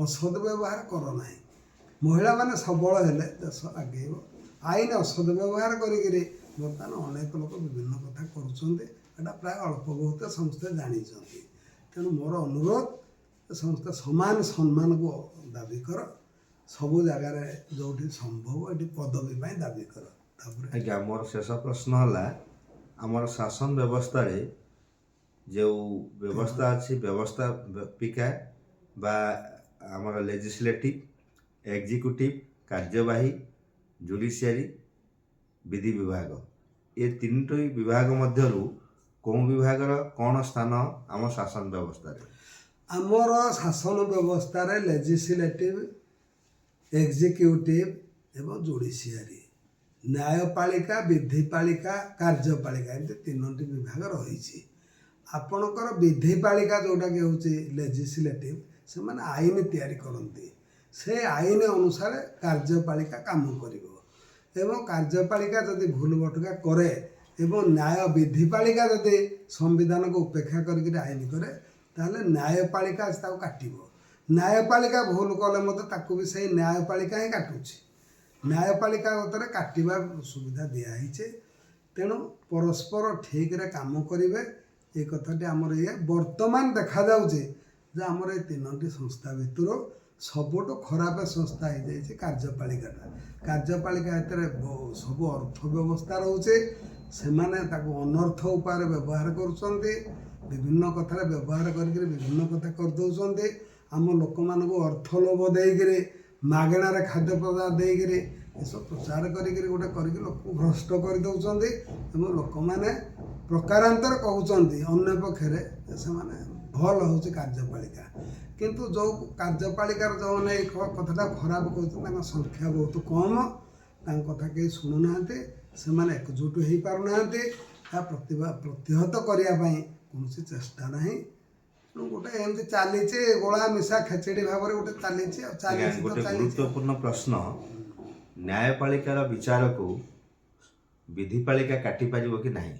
ଅସଦ ବ୍ୟବହାର କର ନାହିଁ। ମହିଳାମାନେ ସବଳ ହେଲେ ଦେଶ ଆଗେଇବ। ଆଇନ ଅସଦ ବ୍ୟବହାର କରିକିରି ବର୍ତ୍ତମାନ ଅନେକ ଲୋକ ବିଭିନ୍ନ କଥା କରୁଛନ୍ତି। ଏଇଟା ପ୍ରାୟ ଅଳ୍ପ ବହୁତ ସମସ୍ତେ ଜାଣିଛନ୍ତି। ତେଣୁ ମୋର ଅନୁରୋଧ, ସମସ୍ତେ ସମାନ ସମ୍ମାନକୁ ଦାବି କର। ସବୁ ଜାଗାରେ ଯେଉଁଠି ସମ୍ଭବ ଏଠି ପଦବୀ ପାଇଁ ଦାବି କର। ତାପରେ ଆଜ୍ଞା, ମୋର ଶେଷ ପ୍ରଶ୍ନ ହେଲା, ଆମର ଶାସନ ବ୍ୟବସ୍ଥାରେ ଯେଉଁ ବ୍ୟବସ୍ଥା ଅଛି, ବ୍ୟବସ୍ଥାପିକା ବା ଆମର ଲେଜିସ୍ଲେଟିଭ୍, ଏକ୍ଜିକ୍ୟୁଟିଭ୍, କାର୍ଯ୍ୟବାହୀ, ଜୁଡ଼ିସିଆରୀ, ବିଧି ବିଭାଗ, ଏ ତିନିଟି ବିଭାଗ ମଧ୍ୟରୁ କେଉଁ ବିଭାଗର କ'ଣ ସ୍ଥାନ ଆମ ଶାସନ ବ୍ୟବସ୍ଥାରେ? ଆମର ଶାସନ ବ୍ୟବସ୍ଥାରେ ଲେଜିସ୍ଲେଟିଭ୍, ଏକ୍ଜିକ୍ୟୁଟିଭ୍ ଏବଂ ଜୁଡ଼ିସିଆରୀ, ନ୍ୟାୟପାଳିକା, ବିଧିପାଳିକା, କାର୍ଯ୍ୟପାଳିକା, ଏମିତି ତିନୋଟି ବିଭାଗ ରହିଛି। ଆପଣଙ୍କର ବିଧିପାଳିକା ଯେଉଁଟାକି ହେଉଛି ଲେଜିସ୍ଲେଟିଭ୍, ସେମାନେ ଆଇନ ତିଆରି କରନ୍ତି। ସେ ଆଇନ ଅନୁସାରେ କାର୍ଯ୍ୟପାଳିକା କାମ କରିବ ଏବଂ କାର୍ଯ୍ୟପାଳିକା ଯଦି ଭୁଲ ଭଟକା କରେ ଏବଂ ନ୍ୟାୟ ବିଧିପାଳିକା ଯଦି ସମ୍ବିଧାନକୁ ଉପେକ୍ଷା କରିକିରି ଆଇନ କରେ, ତାହେଲେ ନ୍ୟାୟପାଳିକା ଆସି ତାକୁ କାଟିବ। ନ୍ୟାୟପାଳିକା ଭୁଲ କଲେ ମଧ୍ୟ ତାକୁ ବି ସେଇ ନ୍ୟାୟପାଳିକା ହିଁ କାଟୁଛି। ନ୍ୟାୟପାଳିକା ଭିତରେ କାଟିବା ସୁବିଧା ଦିଆହେଇଛି। ତେଣୁ ପରସ୍ପର ଠିକରେ କାମ କରିବେ, ଏ କଥାଟି ଆମର ଇଏ। ବର୍ତ୍ତମାନ ଦେଖାଯାଉଛି ଯେ ଆମର ଏ ତିନୋଟି ସଂସ୍ଥା ଭିତରୁ ସବୁଠୁ ଖରାପ ସଂସ୍ଥା ହେଇଯାଇଛି କାର୍ଯ୍ୟପାଳିକାଟା। କାର୍ଯ୍ୟପାଳିକା ଏଥିରେ ସବୁ ଅର୍ଥ ବ୍ୟବସ୍ଥା ରହୁଛି। ସେମାନେ ତାକୁ ଅନର୍ଥ ଉପାୟରେ ବ୍ୟବହାର କରୁଛନ୍ତି। ବିଭିନ୍ନ କଥାରେ ବ୍ୟବହାର କରିକିରି ବିଭିନ୍ନ କଥା କରିଦେଉଛନ୍ତି। ଆମ ଲୋକମାନଙ୍କୁ ଅର୍ଥ ଲୋଭ ଦେଇକିରି, ମାଗଣାରେ ଖାଦ୍ୟ ପଦାର୍ଥ ଦେଇକିରି, ଏସବୁ ପ୍ରଚାର କରିକିରି ଗୋଟେ କରିକି ଲୋକକୁ ଭ୍ରଷ୍ଟ କରିଦେଉଛନ୍ତି ଏବଂ ଲୋକମାନେ ପ୍ରକାରାନ୍ତରେ କହୁଛନ୍ତି ଅନ୍ୟ ପକ୍ଷରେ ଯେ ସେମାନେ ଭଲ ହେଉଛି କାର୍ଯ୍ୟପାଳିକା। କିନ୍ତୁ ଯେଉଁ କାର୍ଯ୍ୟପାଳିକାର ଯେଉଁମାନେ ଏଇ କଥାଟା ଖରାପ କହୁଛନ୍ତି, ତାଙ୍କ ସଂଖ୍ୟା ବହୁତ କମ୍। ତାଙ୍କ କଥା କେହି ଶୁଣୁନାହାନ୍ତି। ସେମାନେ ଏକଜୁଟ ହେଇପାରୁନାହାନ୍ତି। ଏହା ପ୍ରତିହତ କରିବା ପାଇଁ କୌଣସି ଚେଷ୍ଟା ନାହିଁ। ତେଣୁ ଗୋଟେ ଏମିତି ଚାଲିଛି, ଗୋଳା ମିଶା ଖେଚେଡ଼ି ଭାବରେ ଗୋଟେ ଚାଲିଛି ଆଉ ଆଜ୍ଞା, ଚାଲିଛି ତ ଗୋଟେ ଚାଲିଛି। ଗୁରୁତ୍ୱପୂର୍ଣ୍ଣ ପ୍ରଶ୍ନ, ନ୍ୟାୟପାଳିକାର ବିଚାରକୁ ବିଧିପାଳିକା କାଟି ପାରିବ କି ନାହିଁ?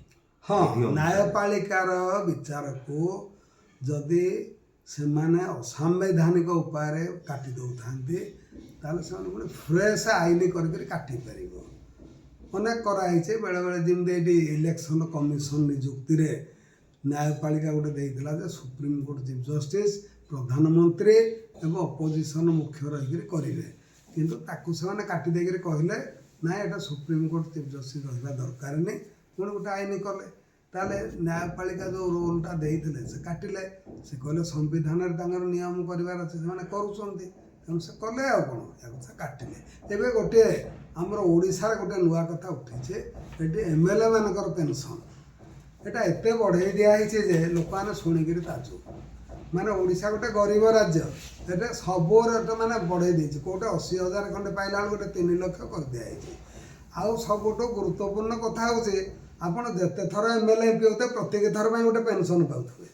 ହଁ। ବିଧି ଅନୁସାରେ। ନ୍ୟାୟପାଳିକାର ବିଚାରକୁ ଯଦି ସେମାନେ ଅସାମ୍ବିଧାନିକ ଉପାୟରେ କାଟି ଦେଉଥାନ୍ତି, ତାହେଲେ ସେମାନେ ପୁଣି ଫ୍ରେଶ୍ ଆଇନ କରିକିରି କାଟି ପାରିବ। ଅନେକ କରାହେଇଛି ବେଳେବେଳେ। ଯେମିତି ଏଇଠି ଇଲେକ୍ସନ୍ କମିଶନ ନିଯୁକ୍ତିରେ ନ୍ୟାୟପାଳିକା ଗୋଟେ ଦେଇଥିଲା ଯେ ସୁପ୍ରିମକୋର୍ଟ ଚିଫ୍ ଜଷ୍ଟିସ୍, ପ୍ରଧାନମନ୍ତ୍ରୀ ଏବଂ ଅପୋଜିସନ୍ ମୁଖ୍ୟ ରହିକିରି କରିବେ। କିନ୍ତୁ ତାକୁ ସେମାନେ କାଟି ଦେଇକିରି କହିଲେ, ନାଇଁ, ଏଇଟା ସୁପ୍ରିମକୋର୍ଟ ଚିଫ୍ ଜଷ୍ଟିସ୍ ରହିବା ଦରକାର ନାହିଁ। ପୁଣି ଗୋଟେ ଆଇନ କଲେ। ତାହେଲେ ନ୍ୟାୟପାଳିକା ଯେଉଁ ରୋଲଟା ଦେଇଥିଲେ ସେ କାଟିଲେ। ସେ କହିଲେ ସମ୍ବିଧାନରେ ତାଙ୍କର ନିୟମ କରିବାର ଅଛି, ସେମାନେ କରୁଛନ୍ତି। ତେଣୁ ସେ କଲେ ଆଉ କ'ଣ ଏ କଥା କାଟିଲେ। ଏବେ ଗୋଟିଏ ଆମର ଓଡ଼ିଶାରେ ଗୋଟେ ନୂଆ କଥା ଉଠିଛି। ଏଠି ଏମଏଲଏ ମାନଙ୍କର ପେନସନ୍ ଏଇଟା ଏତେ ବଢ଼େଇ ଦିଆହେଇଛି ଯେ ଲୋକମାନେ ଶୁଣିକିରି ତାଜୁବ। ମାନେ ଓଡ଼ିଶା ଗୋଟେ ଗରିବ ରାଜ୍ୟ, ଏଟା ସବୁ ରେଟ୍ ମାନେ ବଢ଼େଇ ଦେଇଛି। କେଉଁଟେ 80,000 ଖଣ୍ଡେ ପାଇଲା ବେଳକୁ ଗୋଟେ 3 ଲକ୍ଷ କରିଦିଆହେଇଛି। ଆଉ ସବୁଠୁ ଗୁରୁତ୍ୱପୂର୍ଣ୍ଣ କଥା ହେଉଛି, ଆପଣ ଯେତେ ଥର ଏମଏଲଏ, ଏମପି ହେଉଥିବେ, ପ୍ରତ୍ୟେକ ଥର ପାଇଁ ଗୋଟେ ପେନସନ୍ ପାଉଥିବେ।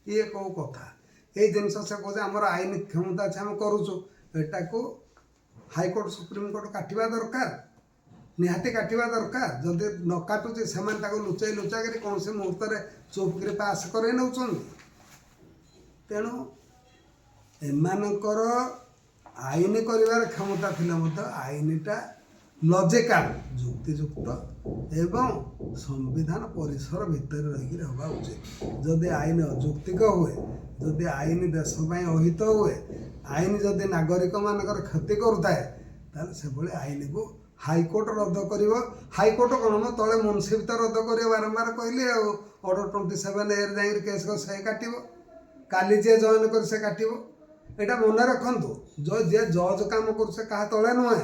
ଇଏ କେଉଁ କଥା? ଏଇ ଜିନିଷ ସେ କହୁଛି ଆମର ଆଇନ କ୍ଷମତା ଅଛି, ଆମେ କରୁଛୁ। ଏଟାକୁ ହାଇକୋର୍ଟ, ସୁପ୍ରିମକୋର୍ଟ କାଟିବା ଦରକାର, ନିହାତି କାଟିବା ଦରକାର। ଯଦି ନ କାଟୁଛି, ସେମାନେ ତାକୁ ଲୁଚେଇ ଲୁଚାକରି କୌଣସି ମୁହୂର୍ତ୍ତରେ ଚୁପ୍ କରି ପାସ୍ କରେଇ ନେଉଛନ୍ତି। ତେଣୁ ଏମାନଙ୍କର ଆଇନ କରିବାର କ୍ଷମତା ଥିଲେ ମଧ୍ୟ ଆଇନଟା ଲଜିକାଲ, ଯୁକ୍ତିଯୁକ୍ତ ଏବଂ ସମ୍ବିଧାନ ପରିସର ଭିତରେ ରହିକରି ହେବା ଉଚିତ। ଯଦି ଆଇନ ଅଯୁକ୍ତିକ ହୁଏ, ଯଦି ଆଇନ ଦେଶ ପାଇଁ ଅହିତ ହୁଏ, ଆଇନ ଯଦି ନାଗରିକମାନଙ୍କର କ୍ଷତି କରୁଥାଏ, ତାହେଲେ ସେଭଳି ଆଇନକୁ ହାଇକୋର୍ଟ ରଦ୍ଦ କରିବ। ହାଇକୋର୍ଟ କ'ଣ ମ, ତଳେ ମୁନସିଫ ତ ରଦ୍ଦ କରିବ। ବାରମ୍ବାର କହିଲି ଆଉ, ଅର୍ଡ଼ର 27 ଏରେ ଯାଇକରି କେସ୍ ସେ କାଟିବ। କାଲି ଯିଏ ଜଏନ୍ କରି ସେ କାଟିବ। ଏଇଟା ମନେ ରଖନ୍ତୁ, ଯିଏ ଜଜ୍ କାମ କରୁছে କାହା ତଳେ ନୁହେଁ।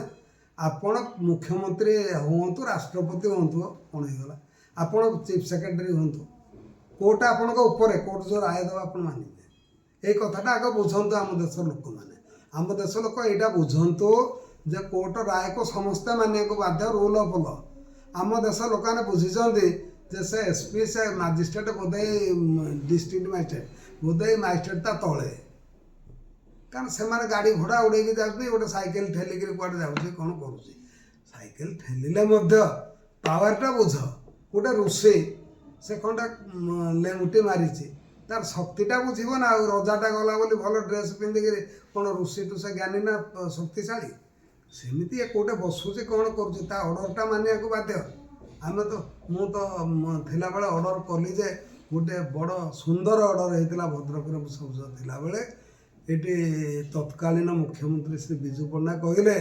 ଆପଣ ମୁଖ୍ୟମନ୍ତ୍ରୀ ହୁଅନ୍ତୁ, ରାଷ୍ଟ୍ରପତି ହୁଅନ୍ତୁ, କ'ଣ ହେଇଗଲା, ଆପଣ ଚିଫ୍ ସେକ୍ରେଟାରୀ ହୁଅନ୍ତୁ, କୋର୍ଟ ଆପଣଙ୍କ ଉପରେ। କୋର୍ଟ ଯେଉଁ ରାୟ ଦେବ ଆପଣ ମାନିବେ। ଏଇ କଥାଟା ଆଗ ବୁଝନ୍ତୁ ଆମ ଦେଶର ଲୋକମାନେ। ଆମ ଦେଶ ଲୋକ ଏଇଟା ବୁଝନ୍ତୁ ଯେ କୋର୍ଟ ରାୟକୁ ସମସ୍ତେ ମାନିବାକୁ ବାଧ୍ୟ, ରୁଲ୍ ଅଫ୍ ଲ। ଆମ ଦେଶ ଲୋକମାନେ ବୁଝିଛନ୍ତି ଯେ ସେ ଏସ୍ପି, ସେ ମାଜିଷ୍ଟ୍ରେଟ୍, ବୋଧେ ଡିଷ୍ଟ୍ରିକ୍ଟ ମାଜିଷ୍ଟ୍ରେଟ୍, ବୋଧେ ମାଜିଷ୍ଟ୍ରେଟ୍ ତା ତଳେ। କାରଣ ସେମାନେ ଗାଡ଼ି ଘୋଡ଼ା ଉଡ଼େଇକି ଯାଉଛନ୍ତି, ଗୋଟେ ସାଇକେଲ ଠେଲିକିରି କୁଆଡ଼େ ଯାଉଛି, କ'ଣ କରୁଛି? ସାଇକେଲ ଠେଲିଲେ ମଧ୍ୟ ପାୱାରଟା ବୁଝ। ଗୋଟେ ଋଷି ସେ କ'ଣଟା ଲେଙ୍ଗୁଟି ମାରିଛି, ତାର ଶକ୍ତିଟା ବୁଝିବ ନା ଆଉ। ରଜାଟା ଗଲା ବୋଲି ଭଲ ଡ୍ରେସ୍ ପିନ୍ଧିକିରି କ'ଣ ଋଷିଠୁ ସେ ଜ୍ଞାନୀ ନା ଶକ୍ତିଶାଳୀ? ସେମିତି ଏ କେଉଁଟେ ବସୁଛି, କ'ଣ କରୁଛି, ତା ଅର୍ଡ଼ରଟା ମାନିବାକୁ ବାଧ୍ୟ। ଆମେ ତ ମୁଁ ତ ଥିଲାବେଳେ ଅର୍ଡ଼ର କଲି ଯେ ଗୋଟେ ବଡ଼ ସୁନ୍ଦର ଅର୍ଡ଼ର ହେଇଥିଲା। ଭଦ୍ରକରେ ମୁଁ ସବୁ ଥିଲାବେଳେ ଏଠି ତତ୍କାଳୀନ ମୁଖ୍ୟମନ୍ତ୍ରୀ ଶ୍ରୀ ବିଜୁ ପଟ୍ଟନାୟକ କହିଲେ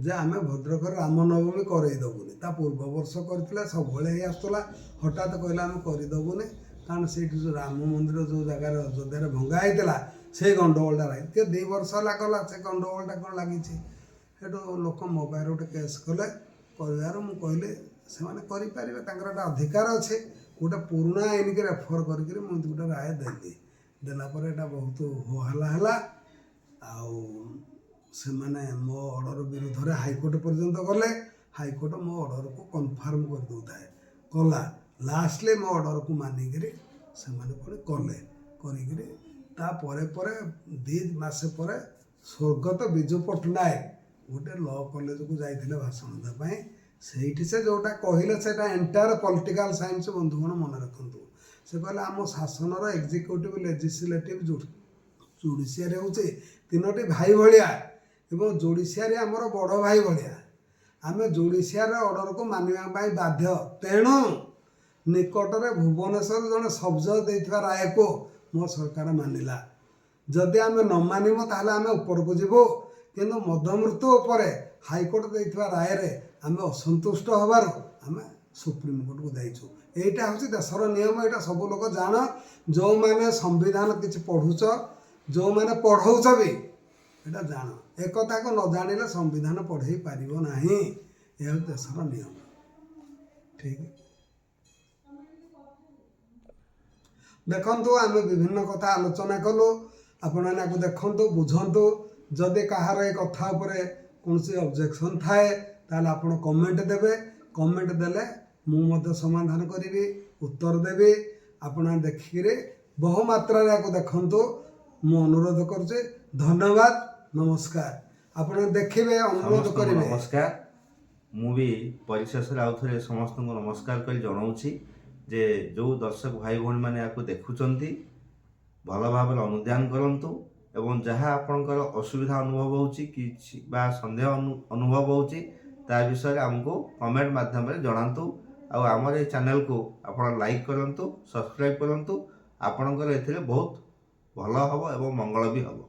ଯେ ଆମେ ଭଦ୍ରକରେ ରାମନବମୀ କରେଇ ଦେବୁନି। ତା ପୂର୍ବ ବର୍ଷ କରିଥିଲେ, ସବୁବେଳେ ହେଇ ଆସୁଥିଲା। ହଠାତ୍ କହିଲେ ଆମେ କରିଦେବୁନି, କାରଣ ସେଇଠି ଯେଉଁ ରାମ ମନ୍ଦିର ଯେଉଁ ଜାଗାରେ ଅଯୋଧ୍ୟାରେ ଭଙ୍ଗା ହେଇଥିଲା, ସେଇ ଗଣ୍ଡଗୋଳଟା ଲାଗି କିଏ 2 ବର୍ଷ ହେଲା କଲା, ସେ ଗଣ୍ଡଗୋଳଟା କ'ଣ ଲାଗିଛି। ସେଠୁ ଲୋକ ମୋ ପାଖରେ ଗୋଟେ କେସ୍ କଲେ। କରିବାରୁ ମୁଁ କହିଲି ସେମାନେ କରିପାରିବେ, ତାଙ୍କର ଗୋଟେ ଅଧିକାର ଅଛି। ଗୋଟେ ପୁରୁଣା ଆଇନକି ରେଫର କରିକିରି ମୁଁ ଗୋଟେ ରାୟ ଦେଲି। ଦେଲା ପରେ ଏଇଟା ବହୁତ ହୋହାଲ୍ଲା ହେଲା ଆଉ ସେମାନେ ମୋ ଅର୍ଡ଼ର ବିରୁଦ୍ଧରେ ହାଇକୋର୍ଟ ପର୍ଯ୍ୟନ୍ତ ଗଲେ। ହାଇକୋର୍ଟ ମୋ ଅର୍ଡ଼ରକୁ କନଫର୍ମ କରିଦେଉଥାଏ କଲା। ଲାଷ୍ଟଲି ମୋ ଅର୍ଡ଼ରକୁ ମାନିକିରି ସେମାନେ ପୁଣି କଲେ। କରିକିରି ତାପରେ ପରେ 2 ମାସ ପରେ ସ୍ୱର୍ଗତ ବିଜୁ ପଟ୍ଟନାୟକ ଗୋଟେ ଲ କଲେଜକୁ ଯାଇଥିଲେ ଭାଷଣ ଦେବା ପାଇଁ। ସେଇଠି ସେ ଯେଉଁଟା କହିଲେ ସେଇଟା ଏଣ୍ଟାୟାର ପଲିଟିକାଲ ସାଇନ୍ସ। ବନ୍ଧୁଗଣ, ମନେ ରଖନ୍ତୁ, ସେ କହିଲେ ଆମ ଶାସନର ଏକ୍ଜିକ୍ୟୁଟିଭ୍, ଲେଜିସ୍ଲେଟିଭ୍, ଜୁଡ଼ିସିଆରୀ ହେଉଛି ତିନୋଟି ଭାଇ ଭଳିଆ ଏବଂ ଜୁଡ଼ିସିଆରୀ ଆମର ବଡ଼ ଭାଇ ଭଳିଆ। ଆମେ ଜୁଡ଼ିସିଆର ଅର୍ଡ଼ରକୁ ମାନିବା ପାଇଁ ବାଧ୍ୟ। ତେଣୁ ନିକଟରେ ଭୁବନେଶ୍ୱର ଜଣେ ସବଜଜ ଦେଇଥିବା ରାୟକୁ ମୋ ସରକାର ମାନିଲା। ଯଦି ଆମେ ନ ମାନିବୁ, ତାହେଲେ ଆମେ ଉପରକୁ ଯିବୁ। କିନ୍ତୁ ମଦମୃତ୍ୟୁ ଉପରେ ହାଇକୋର୍ଟ ଦେଇଥିବା ରାୟରେ ଆମେ ଅସନ୍ତୁଷ୍ଟ ହେବାରୁ ଆମେ ସୁପ୍ରିମକୋର୍ଟକୁ ଯାଇଛୁ। ଏଇଟା ହେଉଛି ଦେଶର ନିୟମ। ଏଇଟା ସବୁ ଲୋକ ଜାଣ। ଯେଉଁମାନେ ସମ୍ବିଧାନ କିଛି ପଢ଼ୁଛ, ଯେଉଁମାନେ ପଢ଼ଉଛ ବି, ଏଇଟା ଜାଣ। ଏକଥାକୁ ନ ଜାଣିଲେ ସମ୍ବିଧାନ ପଢ଼େଇ ପାରିବ ନାହିଁ। ଏହା ହେଉଛି ଦେଶର ନିୟମ। ଠିକ୍ ଦେଖନ୍ତୁ, ଆମେ ବିଭିନ୍ନ କଥା ଆଲୋଚନା କଲୁ। ଆପଣମାନେ ଆକୁ ଦେଖନ୍ତୁ, ବୁଝନ୍ତୁ। ଯଦି କାହାର ଏ କଥା ଉପରେ କୌଣସି ଅବଜେକ୍ସନ୍ ଥାଏ, ତାହେଲେ ଆପଣ କମେଣ୍ଟ ଦେବେ। କମେଣ୍ଟ ଦେଲେ ମୁଁ ମଧ୍ୟ ସମାଧାନ କରିବି, ଉତ୍ତର ଦେବି। ଆପଣ ଦେଖିକିରି ବହୁ ମାତ୍ରାରେ ଆକୁ ଦେଖନ୍ତୁ, ମୁଁ ଅନୁରୋଧ କରୁଛି। ଧନ୍ୟବାଦ, ନମସ୍କାର। ଆପଣ ଦେଖିବେ, ଅନୁରୋଧ ସମସ୍ତଙ୍କୁ କରିବେ। ନମସ୍କାର। ମୁଁ ବି ପରିଶେଷରେ ଆଉ ଥରେ ସମସ୍ତଙ୍କୁ ନମସ୍କାର କରି ଜଣାଉଛି ଯେ ଯେଉଁ ଦର୍ଶକ ଭାଇ ଭଉଣୀମାନେ ଏହାକୁ ଦେଖୁଛନ୍ତି, ଭଲ ଭାବରେ ଅନୁଧ୍ୟାନ କରନ୍ତୁ ଏବଂ ଯାହା ଆପଣଙ୍କର ଅସୁବିଧା ଅନୁଭବ ହେଉଛି କିଛି ବା ସନ୍ଦେହ ଅନୁଭବ ହେଉଛି, ତା ବିଷୟରେ ଆମକୁ କମେଣ୍ଟ ମାଧ୍ୟମରେ ଜଣାନ୍ତୁ। ଆଉ ଆମର ଏଇ ଚ୍ୟାନେଲକୁ ଆପଣ ଲାଇକ୍ କରନ୍ତୁ, ସବସ୍କ୍ରାଇବ୍ କରନ୍ତୁ। ଆପଣଙ୍କର ଏଥିରେ ବହୁତ ଭଲ ହେବ ଏବଂ ମଙ୍ଗଳ ବି ହେବ।